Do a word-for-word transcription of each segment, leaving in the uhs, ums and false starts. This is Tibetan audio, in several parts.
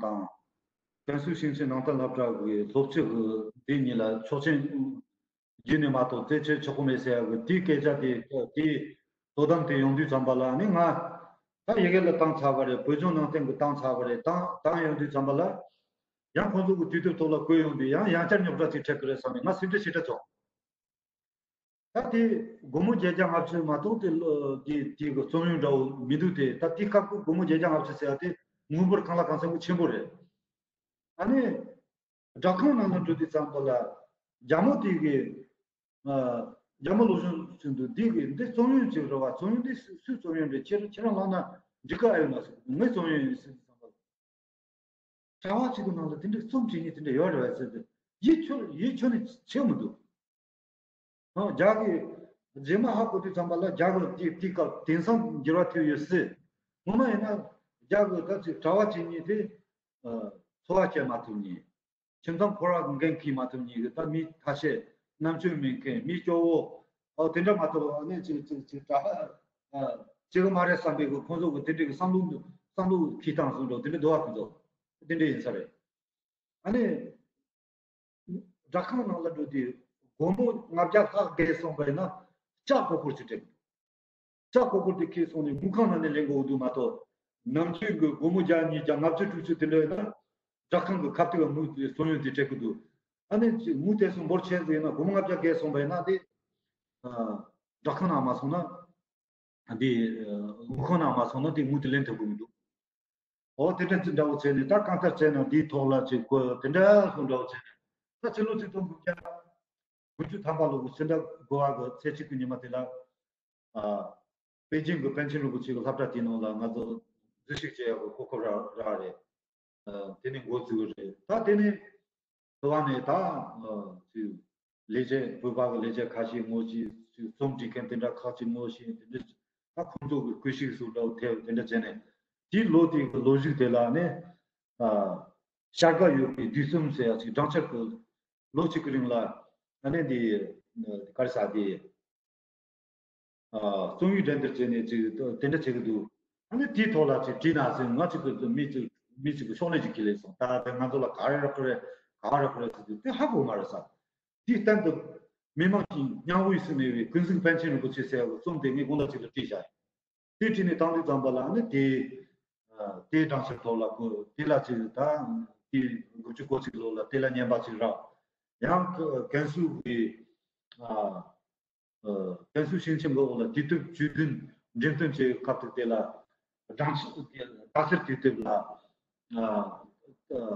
དང་། ཀན་སུའུ་ཞིང་ཆེན་ནང་བསྟན་སློབ་གྲྭ་གི་སློབ་སྤྱི་གི་འདི་གཉིས་ལ་ཆོག་མཆན་བརྒྱུད་ནས་མ་གཏོགས་དེ་བྱེད་ཆོག་གི་མེད་ཟེར་ཡ་གི་དེའི་སྐད་ཆ་དེ་དེའི་དོ་དམ་དེ་ཡོང་དུས་ཙམ་པ་ལ་ནི་ང་ད་ཡི་གེ་ལ་བཏང་ཚར་བ་རེད། བོད་ལྗོངས་ནང་བསྟན་གི་བཏང་ཚར་བ་རེད། བཏང་བཏང་ཡོང་དུས་ཙམ་པ་ལ་ཡང་ཁོང་ཚོ་གི་དུས་དེབ་ཐོག་ལ་བཀོད་ཡོང་དུས་ཡང་ཡང་བསྐྱར་རྙོག་དྲ་ཅིག་འཕྲད་གི་རེད་བསམ་ནས་ང་སེམས་ཁྲལ་ཞེ་དྲག་བྱུང་། ད་དེ་སྒོར་མོ་བརྒྱད་བརྒྱ་ལྔ་བཅུ་མ་གཏོགས་དེ་ལོ་དེ་དེ་གི་རྩོམ་ཡོན་འདྲ་བོ་མི་འདུག་སྟེ། ད་དེ་སྐབས་ཀྱི་སྒོར་མོ་བརྒྱད་བརྒྱ་ལྔ་བཅུ་ཟེར་ཡ་དེ་དངུལ་འབོར་གང་ལ་གང་འཚམ་པོ་ཆེན་པོ་རེད། ཨ་ནི་སྦྲག་ཁང་ནང་ལ་འགྲོ་དུས་ཙམ་པ་ལ་རྒྱ་མོ་དེ་གི་ཨ་རྒྱ་མོ་སློབ་སྦྱོང་ཚུན་དུ་འདི་གི་འདི་རྩོམ་ཡོན་ཅིག་རེད་བ། རྩོམ་ཡོན་འདི་སུས་སུས་རྩོམ་ཡོན་རེད། ཁྱེད་ཁྱེད་རང་ལག་ན་འགྲིག་ག་ཨེ་ཡོད་ན་ཟེར། ངས་རྩོམ་ཡོན་ཡིན་ཟེར་དུས་ཙམ་པ་ལ། གྲྭ་བ་གཅིག་གི་ནང་ལ་དེ་འདྲའི་རྩོམ་བྲིས་མཁན་དེ་འདྲ་ཡོད་རེད་བས་ཟེར་ཏེ། ཡིད་ཆོས་ཡིད་ཆོས་ནས་ཆེ་མི་འདུག་ཨ་རྒྱ་གི་རྗེས་མ་ཧ་གོ་དུས་ཙམ་པ་ལ་རྒྱ་གི་དེ་དེ་སྐབས་དེང་སང་འགྱུར་བ་ཐེབས་ཡོད་སྲིད། ངོ་མ་ཡིན་ན་རྒྱ་གི་ད་ཅིག་གྲྭ་བ་བྱེད་མཁན་དེ་ཨ་འཚོ་བ་སྐྱེལ་མ་ཐུབ་མཁན། ཁྱིམ་ཚང་ཁོ་ར་གི་འགན་འཁྱེར་མ་ཐུབ་མཁན་གི་ད་མི་ཐ་ཤལ་རྣམ་དཔྱོད་མེད་མཁན། མི་སྐྱོ་བོ། ཨོ་དེ་འདྲ་མ་གཏོགས་ཨ་ནི་ཅིག་ཅིག་ཅིག་གྲྭ་ཨ་ཅིག་མ་རེད་བསམ་པའི་གི་ཁོང་ཚོ་གི་དེ་འདྲའི་གི་བསམ་བློ་བསམ་བློ་འཁྱེར་སྟངས་སོགས་འགྲོ་དེ་འདྲ་འདུག་བ། ཁོང་ཚོ་དེ་འདྲ་ཡིན་ས་རེད། ཨ་ནི་སྦྲག་ཁང་ནང་ལ་འགྲོ་དུས་སྒོར་མོ་ལྔ་བརྒྱ་ལྷག་བརྒལ་སོང་པ་ཡིན་ན་ལྕགས་ཀོ་ཀོར་ཅིག་སྤྲད། ལྕགས་ཀོ་ཀོར་དེ་ཁྱེར་སོང་ནས་དངུལ་ཁང་ནང་ནས་ལེན་དགོས་འདུག་མ་གཏོགས། ནམ་རྒྱུན་གྱི་སྒོར་མོ་བརྒྱ་ཉིས་བརྒྱ་ལྔ་བཅུ་དྲུག་ཅུ་དེ་འདྲ་ཡོད་ན། སྦྲག་ཁང་གི་ཁ་གཏད་ལ་དངུལ་དེ་རྩོམ་ཡོན་དེ་སྤྲད་ཀྱི་འདུག་ཨ་ནི་ཅིག་དངུལ་དེ་ཚོ་འབོར་ཆེ་ཟིག་ཡིན་ན། སྒོར་མོ་ལྔ་བརྒྱ་བརྒལ་སོང་པ་ཡིན་ན་དེ་ཨ་སྦྲག་ཁང་ནང་མ་སོང་ན། འདི་ཨ་དངུལ་ཁང་ནང་མ་སོང་ན་དེ་དངུལ་དེ་ལེན་ཐུབ་ཀྱི་མི་འདུག་འོ་དེ་འདྲ་ཅིག་འདྲ་བོ་བྱས་ནས། ད་གང་ལྟར་བྱས་ན་འདིའི་ཐོག་ལ་ཅིག་གོ་དེ་འདྲ་སོང་འདྲ་བོ་བྱས་ནས། ད་ཕྱི་ལོ་ཆིག་སྟོང་དགུ་བརྒྱ་དགུ་བཅུ་ཐམ་པ་ལོ་གི་ཕྱི་ཟླ་དགུ་པ་གི་ཚེས་གཅིག་གི་ཉི་མ་དེ་ལ། ཨ་པེ་ཅིང་གི་པཎ་ཆེན་རིན་པོ་ཆེ་གི་སློབ་གྲྭ་དེའི་ནང་ལ་ང་ཚོ་འཛུལ་ཞུགས་བྱེད་ཡག་གི་གོ་སྐབས་རག་རག་རེད། ཨ་དེ་ནས་འགོ་བཙུགས་པ་རེད། ད་དེ་ནས་དུ་བ་ནས་ད་ཨ་ཅིག་ལས་བྱེད་བོད་པ་གི་ལས་བྱེད་ཁ་ཤས་ངོ་ཤེས། ཅིག་རྩོམ་འབྲི་མཁན་དེ་འདྲ་ཁག་ཅིག་ངོ་ཤེས། དེ་འདྲ་ད་ཁོང་ཚོ་གི་སྐུ་གཤེགས་སུ་འདྲ་བོ་ཐེབས། དེ་འདྲ་བྱས་ནས་དེའི་ལོ་དེ་གི་ལོ་མཇུག་དེ་ལ་ནི་ཨ་བྱ་དགའ་ཡོད་པའི་དུས་གསུམ་ཟེར་ཡ་ཅིག་སྦྲང་ཆར་གི་ལོ་གཅིག་གི་རིང་ལ་ཨ་ནི་འདི་ག་རེ་ཟ་དེ། ཨ་རྩོམ་ཡིག་འགྲན་བསྡུར་བྱས་ནས་ཅིག་དེ་འདྲ་བྱེད་ཀྱི་འདུག་ཨ་ནི་དེའི་ཐོག་ལ་ཅིག་བྲིས་ན་ཟེར། ང་ཅིག་གི་མི་ཅིག་མི་ཅིག་གི་ཕྱག་ལས་ཅིག་ཁྱེར་ལས་སོང་། ད་དེ་ང་ཚོ་ལ་ག་རེ་རག་གི་རེད། ག་བ་རག་གི་རེད་ཟེར་དུས་དེ་ཧ་གོ་མ་རེད་ཟེར། དེའི་སྟེང་དུ་མི་མང་གི་སྙིང་དབུས་སུ་གནས་པའི་ཀུན་གཟིགས་པཎ་ཆེན་རིན་པོ་ཆེ་ཟེར་བའི་རྩོམ་དེ་ངས་དགོང་དག་ཅིག་ལ་བྲིས་བཞག་ཡིན། དེ་བྲིས་ནས་བཏང་དུས་ཙམ་པ་ལ་ནི་དེ་ཨ་དེའི་སྦྲང་ཆར་ཐོག་ལ་ཁོ་དེ་ལ་ཅིག་ད་དེ་དགུ་བཅུ་གོ་གཅིག་ལོ་ལ་དེ་ལ་རྔན་པ་ཅིག་རག་ཡང་ཀན་སུའུ་གི་ཨ་ཨ་ཀན་སུའུ་ཞིང་ཆེན་གྱི་འོག་ལ་དུས་དེབ་བཅུ་བདུན་འགྲེམས་སྟོན་བྱེད་སྐབས་དེ་དེ་ལ་སྦྲང་ཆར་དག་ཐེར་དུས་དེབ་ལ་ཨ་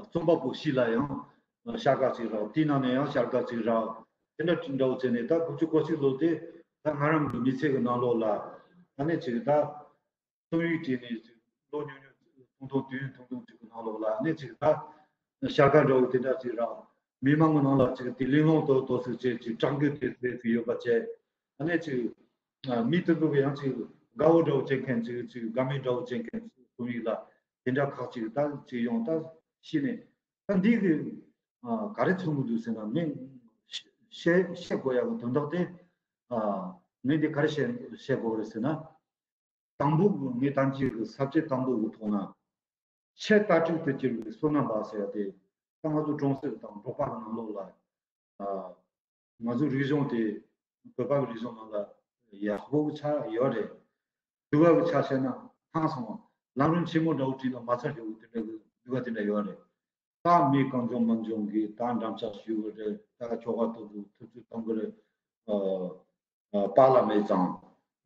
རྩོམ་པ་པོ་ཞིག་ལ་ཡང་བྱ་དགའ་ཅིག་རག་དེའི་ནང་ནས་ཡང་བྱ་དགའ་ཅིག་རག་དེ་འདྲ་འདྲ་བོ་བྱས་ནས་ད་དགུ་བཅུ་གོ་གཅིག་ལོ་དེ་ད་ང་རང་གི་མི་ཚེ་གི་ནང་ལོགས་ལ་ཨ་ནི་ཅིག་ད། རྩོམ་ཡིག་བྲིས་ནས་ལོ་ཉུང་ཉུང་ཐུང་ཐུང་དུས་ཡུན་ཐུང་ཐུང་ཅིག་གི་ནང་ལོགས་ལ་ནི་ཅིག་ད་བྱ་དགའ་འདྲ་བོ་དེ་འདྲ་ཅིག་རག་མི་མང་གི་ནང་ལ་ཅིག་དེ་གླེང་སློང་ཏོག་ཏོག་ཙམ་བྱས། ཅིག་དྲང་དགོས་དེ་དེ་ཡོད་པ་བྱས། ཨ་ནི་ཅིག་མི་དེ་ཚོ་གི་ཡང་ཅིག་དགའ་བོ་འདྲ་བོ་བྱེད་མཁན། ཅིག་ཅིག་དགའ་མོས་འདྲ་བོ་བྱེད་མཁན་རྩོམ་ཡིག་ལ་དེ་འདྲ་ཁག་ཅིག་ད་ཅིག་ཡོང་ད་ཤི་ནས། ད་འདི་གི་ག་རེ་མཚོན་གི་འདུག་ཟེར་ན། ངས་བཤད་བཤད་དགོས་ཡག་གི་དོན་དག་དེ་ངས་འདི་ག་རེ་བཤད་བཤད་དགོས་རེད་ཟེར་ན། དང་པོ་གི་ངས་ཐམས་ཅད་ཀྱི་ས་བཅད་དང་པོ་གི་ཐོག་ན། ཆེས་ལྟ་གྲུབ་ཏུ་གྱུར་པའི་བསོད་ནམས་པ་ཟེར་ཏེ། ད་ང་ཚོ་གྲོང་གསེབ་དང་འབྲོག་པ་གི་ནང་ལོགས་ལ་ཨ་ང་ཚོའི་རིག་གཞུང་དེ་བོད་པ་གི་རིག་གཞུང་ནང་ལ་ཡག་པོ་གི་ཆ་ཡོད་རེད། སྡུག་པ་གི་ཆ་བཤད་ན་ཧང་སང་བ། ལམ་རིམ་ཆེན་མོ་འདྲ་བོ་བྲིས་ན་མ་ཚར་རྒྱུ་དེ་འདྲ་གི་སྡུག་པ་དེ་འདྲ་ཡོད་རེད། ད་མི་གང་བྱུང་མང་བྱུང་གིས་ད་འགྲམ་ལྕག་གཞུ་གི་རེད། ད་ཁྱོ་ག་ཐུབ་ཐུབ་ཐུབ་ཚོད་གཏོང་གི་རེད། ཨ་ཨ་པཱ་ལགས་མེད་ཙང་།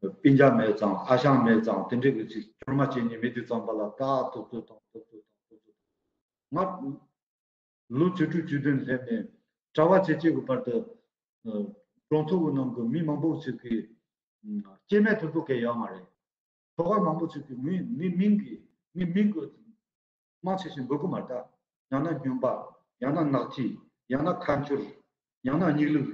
སྤུན་ཀྱག་མེད་ཙང་། ཨ་ཞང་མེད་ཙང་། དེ་འདྲའི་གི་ཅིག་སྐྱོར་མ་བྱེད་མཁན་མེད་དུས་ཙམ་པ་ལ་ད་ཐུབ་ཚོད་དང་ཐུབ་ཚོད་དང་ཐུབ་ཚོད་དང་། ང་ལོ་བཅུ་དྲུག་བཅུ་བདུན་སླེབས་ནས་གྲྭ་བ་བྱེད་བྱེད་ཀྱི་བར་དུ་ཨ་གྲོང་ཚོ་གི་ནང་གི་མི་མང་པོ་ཞིག་གིས་ཨ་སྐྱེ་དམན་དེ་ཚོ་གས་ཡོད་མ་རེད། ཁྱོ་ག་མང་པོ་ཞིག་གིས་ངའི་ངའི་མིང་གི་ངའི་མིང་གི་མང་ཆེ་ཞིག་འབོད་གི་མ་རེད་ད། ཡང་ན་སྨྱོན་པ། ཡང་ན་ནག་ཐིག་ཡང་ན་ཁ་མཆུ། ཡང་ན་སྙིགས་ལུག་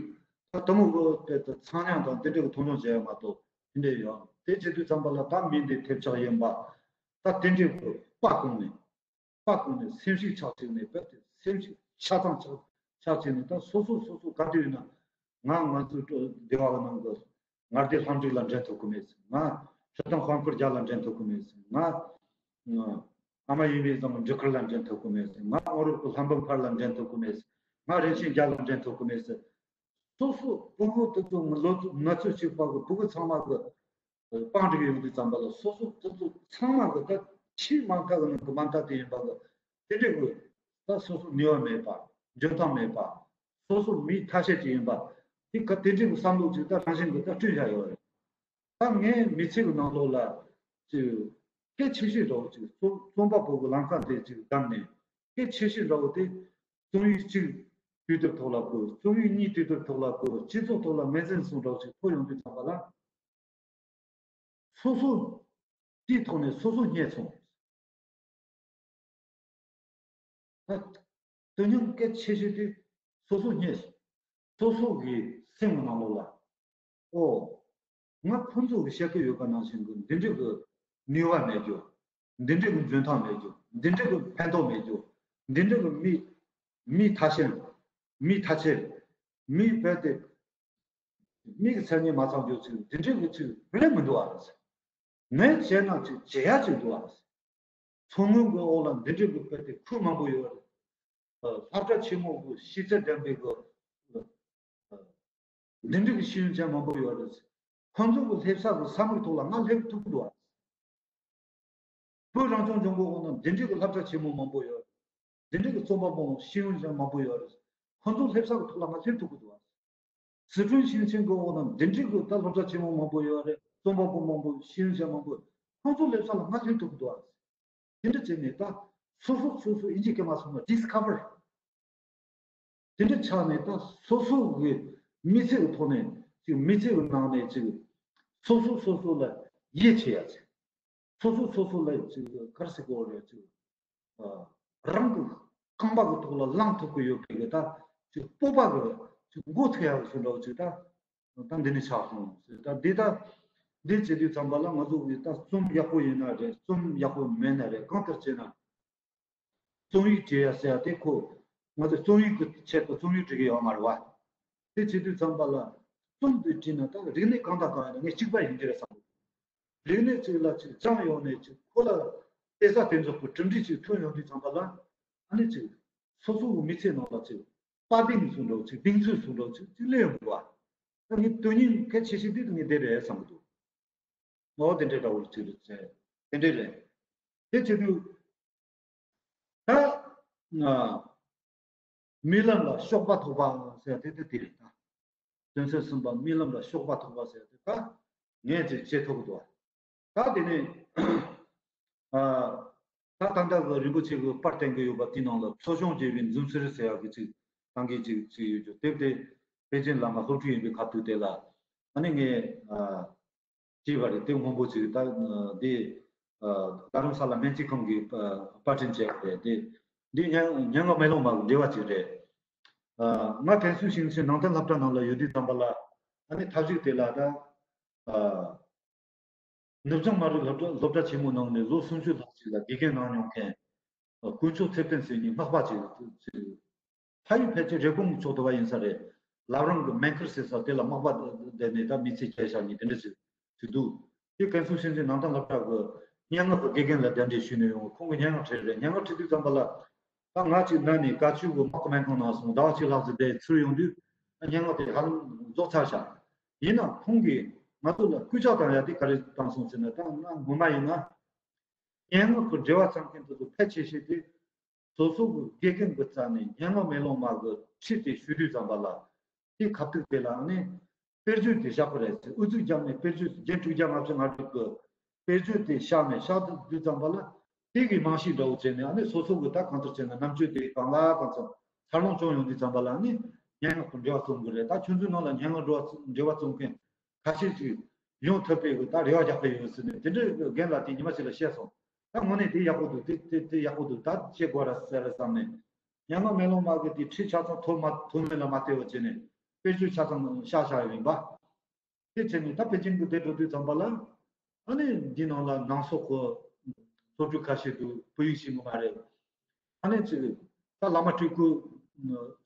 ད་དེ་མོ་གི་དེ་ཚངས་དབྱངས་དང་དེ་འདྲ་གི་མཐོང་ཆུང་བྱས་ཡོད་མ་གཏོགས་དེ་འདྲ་ཡོད། དེ་བྱེད་དུས་ཙམ་པ་ལ་ད་མི་འདི་ཐེབས་ཆག་ཡིན་པ། ད་དེ་འདྲའི་གི་དཔའ་བཀོང་ནས། དཔའ་བཀོང་ནས་སེམས་ཤུགས་ཆག་བྱས་ནས། དཔེ་དེ་སེམས་ཤུགས་ཆ་ཚང་ཆག་ཆག་བྱས་ནས། ད་སོ་སོ་སོ་སོ་ག་དུས་ཡིན་ན་ང་ང་ཚོའི་སྡེ་བ་གི་ནང་གི་ང་སྡེ་ལྷ་འབྲུག་ལ་འགྲན་ཐུབ་ཀྱི་མེད་ཟེར། ང་ཤོ་ཐང་དཔལ་འཁོར་རྒྱལ་ལ་འགྲན་ཐུབ་ཀྱི་མེད་ཟེར། ང་ང་ ཨ་མ་ཡིན་པའི་ཙང་འབྲུ་མཁར་ལ་འདྲེན་ཐུབ་ཀྱི་མེད་ཟེར། ང་ཨོ་རོག་གི་ལྷ་འབུམ་མཁར་ལ་འདྲེན་ཐུབ་ཀྱི་མེད་ཟེར། ང་རིན་ཆེན་རྒྱ་ལ་འདྲེན་ཐུབ་ཀྱི་མེད་ཟེར། སོ་སོ་ཕྲུ་གུ་དེ་ཚོ་ལོ་ཚོད་ན་ཚོད་གཅིག་པ་གི་ཕྲུ་གུ་ཚང་མ་གི་པང་སྒྲིག་ཡོང་དུས་ཙམ་པ་ལ་སོ་སོ་དེ་ཚོ་ཚང་མ་གི་ད་ཆེས་མ་མཐའ་གི་ནང་གི་མ་མཐའ་དེ་ཡིན་པ་གི་དེ་འདྲ་གི་ད་སོ་སོ་ནུས་པ་མེད་པ། འཇོན་ཐང་མེད་པ། སོ་སོ་མི་ཐ་ཤལ་ཅིག་ཡིན་པ། དེ་ག་དེ་འདྲའི་གི་བསམ་བློ་ཅིག་ད་རང་བཞིན་གི་ད་བསྐྲུན་བཞག་ཡོད་རེད། ད་ངའི་མི་ཚེ་གི་ནང་ལོགས་ལ་ཅིག་གལ་ཆེ་ཤོས་འདྲ་བོ་ཅིག་རྩོམ་རྩོམ་པ་པོ་གི་ལམ་ཁ་དེ་ཅིག་བདམས་ནས། གལ་ཆེ་ཤོས་འདྲ་བོ་དེ་རྩོམ་ཡིག་གཅིག་དུས་དེབ་ཐོག་ལ་བཀོད། རྩོམ་ཡིག་གཉིས་དུས་དེབ་ཐོག་ལ་བཀོད། སྤྱི་ཚོགས་ཐོག་ལ་ངོས་འཛིན་སོང་འདྲ་བོ་ཅིག་ཐོབ་ཡོང་དུས་ཙམ་པ་ལ། སོ་སོ་དེའི་ཐོག་ནས་སོ་སོ་རྙེད་སོང་། ད་དོན་སྙིང་གལ་ཆེ་ཤོས་དེ་སོ་སོ་རྙེད་སོང་། སོ་སོ་གི་སེམས་ནང་ལོགས་ལ། ཨོ། ང་ཁོང་ཚོ་གི་བཤད་ཀྱི་ཡོད་པ་ནང་བཞིན་གྱི་འདི་འདྲ་གི་ནུས་པ་མེད་རྒྱུ། འདི་འདྲ་གི་འཇོན་ཐང་མེད་རྒྱུ། འདི་འདྲ་གི་ཕན་ཐོགས་མེད་རྒྱུ། འདི་འདྲ་གི་མི་མི་ཐ་ཤལ། མི་ཐ་ཤལ། མི་བོད་དེ། མི་གི་མཚན་ཉིད་མ་ཚང་རྒྱུ་ཅིག་འདི་འདྲ་གི་ཅིག་རེད་མི་འདུག་ཨ། ངས་བྱས་ན་ཅིག་བྱེད་ཡ་ཅིག་འདུག་ཨ། མཚོ་སྔོན་གི་འོག་ལ་འདི་འདྲ་གི་བོད་དེ་ཁུལ་མང་པོ་ཡོད་རེད། སློབ་གྲྭ་ཆེན་མོ་གི་ཤེས་ཚད་ལྡན་པའི་གི་འདི་འདྲ་གི་ཤེས་ཡོན་ཅན་མང་པོ་ཡོད་རེད། ཁོང་ཚོ་གི་སླེབས་ས་གི་ས་མིག་ཐོག་ལ་ང་སླེབས་ཐུབ་ཀྱི་འདུག་ཨ། བོད་རང་སྐྱོང་ལྗོངས་མགོ་འོག་ན་འདི་འདྲའི་གི་སློབ་གྲྭ་ཆེན་མོ་མང་པོ་ཡོད། འདི་འདྲའི་གི་རྩོམ་པ་པོ་ཤེས་ཡོན་ཅན་མང་པོ་ཡོད་རེད། ཁོང་ཚོ་སླེབས་ས་གི་ཐོག་ལ་ང་སླེབས་ཐུབ་ཀྱི་འདུག་ཨ། སི་ཁྲོན་ཞིང་ཆེན་མགོ་འོག་ན་འདི་འདྲའི་གི་ད་སློབ་གྲྭ་ཆེན་མོ་མང་པོ་ཡོད་རེད། རྩོམ་པ་པོ་མང་པོ་ཤེས་ཡོན་ཅན་མང་པོ་ཁོང་ཚོ་སླེབས་ས་ལ་ང་སླེབས་ཐུབ་ཀྱི་འདུག་ཨ། དེ་འདྲ་བྱས་ནས་ད་སོ་སོ་སོ་སོ་ཨིན་ཇི་སྐད་མ་སོང་ན་ཌིས་ཁ་བར། དེ་འདྲ་ཆགས་ནས་ད་སོ་སོ་གི་མི་ཚེ་གི་ཐོག་ནས་ཅིག་མི་ཚེ་གི་ནང་ནས་ཅིག་སོ་སོ་སོ་སོ་ལ་ཡིད་ཆེས་ཡ་ཅིག་སོ་སོ་སོ་སོ་ལ་ཅིག་ག་རེ་ཟེར་དགོས་རེད། ཅིག་ཨ་རང་གི་རྐང་པ་གི་ཐོག་ལ་ལངས་ཐུབ་ཀྱི་ཡོད་པའི་གི་ད་ཅིག་སྤོབས་པ་གི་ཅིག་མགོ་ཚོས་ཡ་གི་བཟོ་འདྲ་བོ་ཅིག་ད་ད་འདི་ནས་ཆགས་སོང་ཟེར། ད་འདི་ད་འདི་བྱེད་དུས་ཙམ་པ་ལ་ང་ཚོ་གི་ད་རྩོམ་ཡག་པོ་ཡིན་ན་རེད། རྩོམ་ཡག་པོ་མེད་ན་རེད། གང་ལྟར་བྱས་ན། རྩོམ་ཡིག་བྲིས་ཡ་ཟེར་ཡ་དེ་ཁོ། ང་ཚོ་རྩོམ་ཡིག་གི་ཆེད་དུ་རྩོམ་ཡིག་བྲི་གི་ཡོད་མ་རེད་བ། དེ་བྱེད་དུས་ཙམ་པ་ལ། རྩོམ་དེ་བྲིས་ན་ད་རིག་གནས་གང་དང་གང་ཡིན་ན་ངས་གཅིག་པ་ཡིན་གྱི་རེད་བསམ། རིག་གནས་ཅིག་ལ་ཅིག་སྦྱངས་ཡོང་ནས་ཅིག་ཁོ་ལ་དཔེ་ཆ་དེ་ཚོ་གི་གྲུབ་འབྲས་ཅིག་ཐོན་ཡོང་དུས་ཙམ་པ་ལ། ཨ་ནི་ཅིག་སོ་སོ་གི་མི་ཚེ་ནང་ལ་ཅིག་དཔའ་གདེང་བཟུང་འགྲོ་ཅིག་གདེང་ཚོད་བཟུང་འགྲོ་ཅིག་ཅིག་སླེབས་ཡོང་གི་བ། ད་ངས་དོན་སྙིང་གལ་ཆེ་ཤོས་དེ་ངས་དེ་རེད་བསམ་གི་འདུག་ངོ་བོ་དེ་འདྲའི་འདྲ་བོ་ཅིག་རེད་ཟེར། དེ་འདྲའི་རེད། དེ་བྱེད་དུས། ད། ང་། རྨི་ལམ་ལ་གཤོག་པ་ཐོགས་པ་ཟེར་དེ་དེ་དེ་རེད་ད། དོན་ཚན་གསུམ་པ་རྨི་ལམ་ལ་གཤོག་པ་ཐོགས་པ་ཟེར་དེ་ད། ངས་ཅིག་བྱེད་ཐུབ་ཀྱི་འདུག་ད་དེ་ནས། ཨ། ད་ད་ལྟ་གི་རིན་པོ་ཆེ་གི་པར་བསྟན་གི་ཡོད་པ་དེའི་ནང་ལ་འཚོ་སྐྱོང་བྱེད་པའི་འཛུམ་ཟེར་ཟེར་ཡག་གི་ཅིག་བཏང་གི་ཅིག་ཅིག་ཡོད་རྒྱུ་དེབ་དེ་པེ་ཅིན་ལ་ང་སློབ་ཕྲུག་ཡིན་པའི་ཁ་ཐུག་དེ་ལ་ཨ་ནི་ངས་ཨ། བྲིས་པ་རེད། དེ་སྔོན་པོ་ཅིག་ད་འདི་རྡ་རམ་ས་ལ་སྨན་རྩིས་ཁང་གིས་པར་སྐྲུན་བྱས་པ་རེད། དེ་འདི་སྙན་སྙན་ངག་མེ་ལོང་མ་གི་འགྲེལ་བ་ཅིག་རེད། ང་ཀན་སུའུ་ཞིང་ཆེན་ནང་བསྟན་སློབ་གྲྭ་ནང་ལ་ཡོད་དུས་ཙམ་པ་ལ་ཨ་ནི་ཐབས་ཤེས་དེ་ལ་ད། ནུབ་བྱང་མངའ་རིས་སློབ་གྲྭ་སློབ་གྲྭ་ཆེན་མོ་ནང་ནས་ལོ་སུམ་ཅུ་ལྷག་ཅིག་ལ་དགེ་རྒན་གནང་མྱོང་མཁན། དཀོན་མཆོག་ཚེ་བརྟན་ཟེར་མཁན་སྔགས་པ་ཅིག་ཅིག་ཕ་ཡུལ་ཕལ་ཆེར་རེབ་གོང་ཕྱོགས་དུ་བ་ཡིན་ས་རེད། ལབ་རང་གི་སྨན་ཁུར་ཟེར་ས་དེ་ལ་སྔགས་པ་བསྡད་ནས་ད་མི་ཚེ་སྐྱེལ་བཞག་མཁན་དེ་འདྲ་ཅིག་ཅིག་འདུག་དེ་ཀན་སུའུ་ཤིན་ཅིན་ནང་བསྟན་སློབ་གྲྭ་གི་སྙན་ངག་གི་དགེ་རྒན་ལ་གདན་འདྲེན་ཞུས་ནས་ཡོང་ཁོང་གིས་སྙན་ངག་བྲིས་རེད། སྙན་ངག་བྲིས་དུས་ཙམ་པ་ལ་ད་ང་ཅིག་ན་ནས་བཀའ་ཆོས་གི་དམག་སྨན་ཁང་ནང་སོང་ཟླ་བ་གཅིག་ལྷག་ཙམ་བསྡད་ཚུར་ཡོང་དུས་སྙན་ངག་དེ་ཧ་ལམ་རྫོགས་ཚར་བཞག་ཡིན་ནའང་ཁོང་གིས་ང་ཚོ་ལ་སྐུལ་ལྕག་བཏང་ཡ་དེ་ག་རེ་བཏང་སོང་ཟེར་ན། ད་ང་ངོ་མ་ཡིན་ན། སྙན་ངག་གི་འབྲེལ་བ་ཚང་མཁན་དེ་ཚོ་ཕལ་ཆེ་ཤོས་དེ། སོ་སོ་གི་དགེ་རྒན་གྱི་རྩ་ནས་སྙན་ངག་མེ་ལོང་མ་གི་ཁྲིད་དེ་ཞུ་དུས་ཙམ་པ་ལ། དེ་ཁ་ཐུག་དེ་ལ་ནི། དཔེར་བརྗོད་དེ་བཞག་པ་རེད་ཟེར། ཨུ་ཚུགས་བརྒྱབ་ནས་དཔེར་བརྗོད་རྒྱན་དྲུག་བརྒྱ་ལྔ་བཅུ་ང་དྲུག་གི་དཔེར་བརྗོད་དེ་བཞག་ནས་བཞག་དུས་ཙམ་པ་ལ། དེ་གི་རྨང་གཞི་འདྲ་བོ་བྱས་ནས་ཨ་ནི་སོ་སོ་གི་ད་གང་ལྟར་བྱས་ན་རྣམ་དཔྱོད་དེ་གང་ལ་གང་འཚམ་འཚར་ལོངས་བྱུང་ཡོང་དུས་ཙམ་པ་ལ། ཨ་ནི་སྙན་ངག་གི་འབྲེལ་བ་རྩོམ་གི་རེད། ད་ཁྱོད་ཚོའི་ནང་ལ་སྙན་ངག་འབྲེལ་བ་འབྲེལ་བ་རྩོམ་མཁན་ཁ་ཤས་ཅིག་ཡོང་ཐུབ་པའི་གི་ད་རེ་བ་རྒྱག་གི་ཡོད་ཟེར་ནས་དེ་འདྲའི་རྒན་ལགས་དེ་ཉི་མ་ཞིག་ལ་བཤད་སོང་། ད་དངོས་གནས་དེ་ཡག་པོ་འདུག་དེ་དེ་དེ་ཡག་པོ་འདུག་ད་བཤད་དགོས་ར་ཟེར་ར་བསམ་ནས། སྙན་ངག་མེ་ལོང་མ་གི་དེ་ཁྲིད་ཆ་ཚང་ཐོབ་མ་ཐོབ་མེད་ལ་མ་ལྟོས་པ་བྱས་ནས་དཔེར་བརྗོད་ཆ་ཚང་བཞག་བཞག་ཡོད་ཡིན་པ། དེ་བྱས་ནས་ད་པེ་ཅིང་གི་དེ་འགྲོ་དུས་ཙམ་པ་ལ། ཨ་ནི་འདི་ནང་ལ་ནང་སོག་གི་སློབ་ཕྲུག་ཁ་ཤས་འདུག་བོད་ཡིག་ཤེས་ཀྱི་མ་རེད། ཨ་ནི་ཅིག་ད་བླ་མ་སྤྲུལ་སྐུ་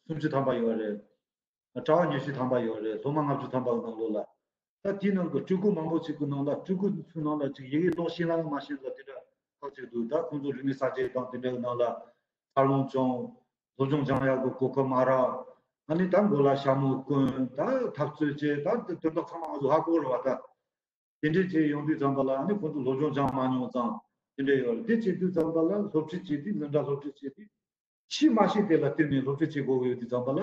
སུམ་ཅུ་ཐམ་པ་ཡོད་རེད། གྲྭ་བ་ཉི་ཤུ་ཐམ་པ་ཡོད་རེད། སློབ་མ་ལྔ་བཅུ་ཐམ་པ་གི་ནང་ལོགས་ལ། ད་དེའི་ནང་གི་སྤྲུལ་སྐུ་མང་པོ་ཅིག་གི་ནང་ལ་སྤྲུལ་སྐུ་ཚོའི་ནང་ལ་ཅིག་ཡི་གེ་ཀློག་ཤེས་ན་མ་ཤེས་ལ་དེ་འདྲ་ ཁག་ཅིག་འདུག་ད་ཁོང་ཚོ་རིག་གནས་གསར་བརྗེ་དང་དེ་འདྲའི་ནང་ལ་འཚར་ལོངས་བྱུང་། སློབ་སྦྱོང་སྦྱང་ཡག་གི་གོ་སྐབས་མ་རག་ཨ་ནི་ད་མགོ་ལ་ཞྭ་མོ་གོན། ད་འཐབ་རྩོད་བྱས། ད་དེ་དོན་དག་ཚང་མ་ང་ཚོ་ཧ་གོ་རེད་བ། ད་དེ་འདྲས་བྱས་ཡོང་དུས་ཙམ་པ་ལ་ཨ་ནི་ཁོང་ཚོ་སློབ་སྦྱོང་སྦྱང་མ་མྱོང་ཙང་དེ་འདྲས་ཡོད་རེད། དེ་བྱེད་དུས་ཙམ་པ་ལ་སློབ་ཁྲིད་བྱེད་དུས་འཛིན་གྲྭ་སློབ་ཁྲིད་བྱེད་དུས་ཤི་མ་ཤི་དེ་ལ་བལྟས་ནས་སློབ་ཁྲིད་བྱེད་དགོས་ཀྱི་ཡོད་དུས་ཙམ་པ་ལ།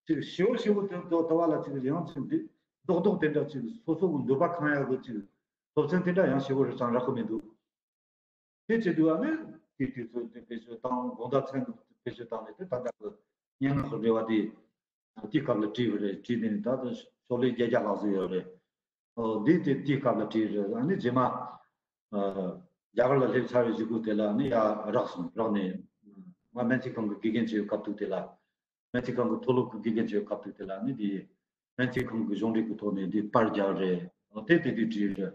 ཅིག་ཞེ་བོ་ཞེ་བོ་དེ་ཚོ་ལྟ་བ་ལ་ཅིག་ཡང་ཅིག་འདི་རྡོག་རྡོག་དེ་འདྲ་ཅིག་སོ་སོ་གི་འདོད་པ་ཁེངས་ཡག་གི་ཅིག་སློབ་ཚན་དེ་འདྲ་ཡང་ཞེ་བོ་རེ་ཙམ་རག་གི་མི་འདུག་དེ་བྱེད་དུས་ཨ་ནི་དེ་དུས་ཚོད་དེ་བེད་སྤྱོད་བཏང་། དགོང་དག་མཚན་གི་བེད་སྤྱོད་བཏང་ནས་དེ་ད་ལྟ་གི་སྙན་ངག་གི་འགྲེལ་བ་དེ་དེའི་སྐབས་ལ་བྲིས་པ་རེད། བྲིས་ནས་ད་ལྟ་ཤོག་ལྷེ་བརྒྱད་བརྒྱ་ལྷག་ཙམ་ཡོད་རེད། ཨོ་འདི་དེ་དེའི་སྐབས་ལ་བྲིས་རེད། ཨ་ནི་རྗེས་མ་ཨ་རྒྱ་གར་ལ་སླེབས་ཚར་བའི་གཞུག་གུ་དེ་ལ་ཨ་ནི་ཡར་རག་སོང་། རག་ནས་ང་སྨན་རྩིས་ཁང་གི་དགེ་རྒན་བྱེད་པའི་སྐབས་དུས་དེ་ལ། སྨན་རྩིས་ཁང་གི་མཐོ་སློབ་ཀྱི་དགེ་རྒན་བྱེད་སྐབས་དུས་དེ་ལ་ནི་དེ་སྨན་རྩིས་ཁང་གི་གཞུང་འབྲེལ་གྱི་ཐོག་ནས་འདི་པར་རྒྱག་རེད། འོ་དེ་དེ་དུས་བྲིས་རེད།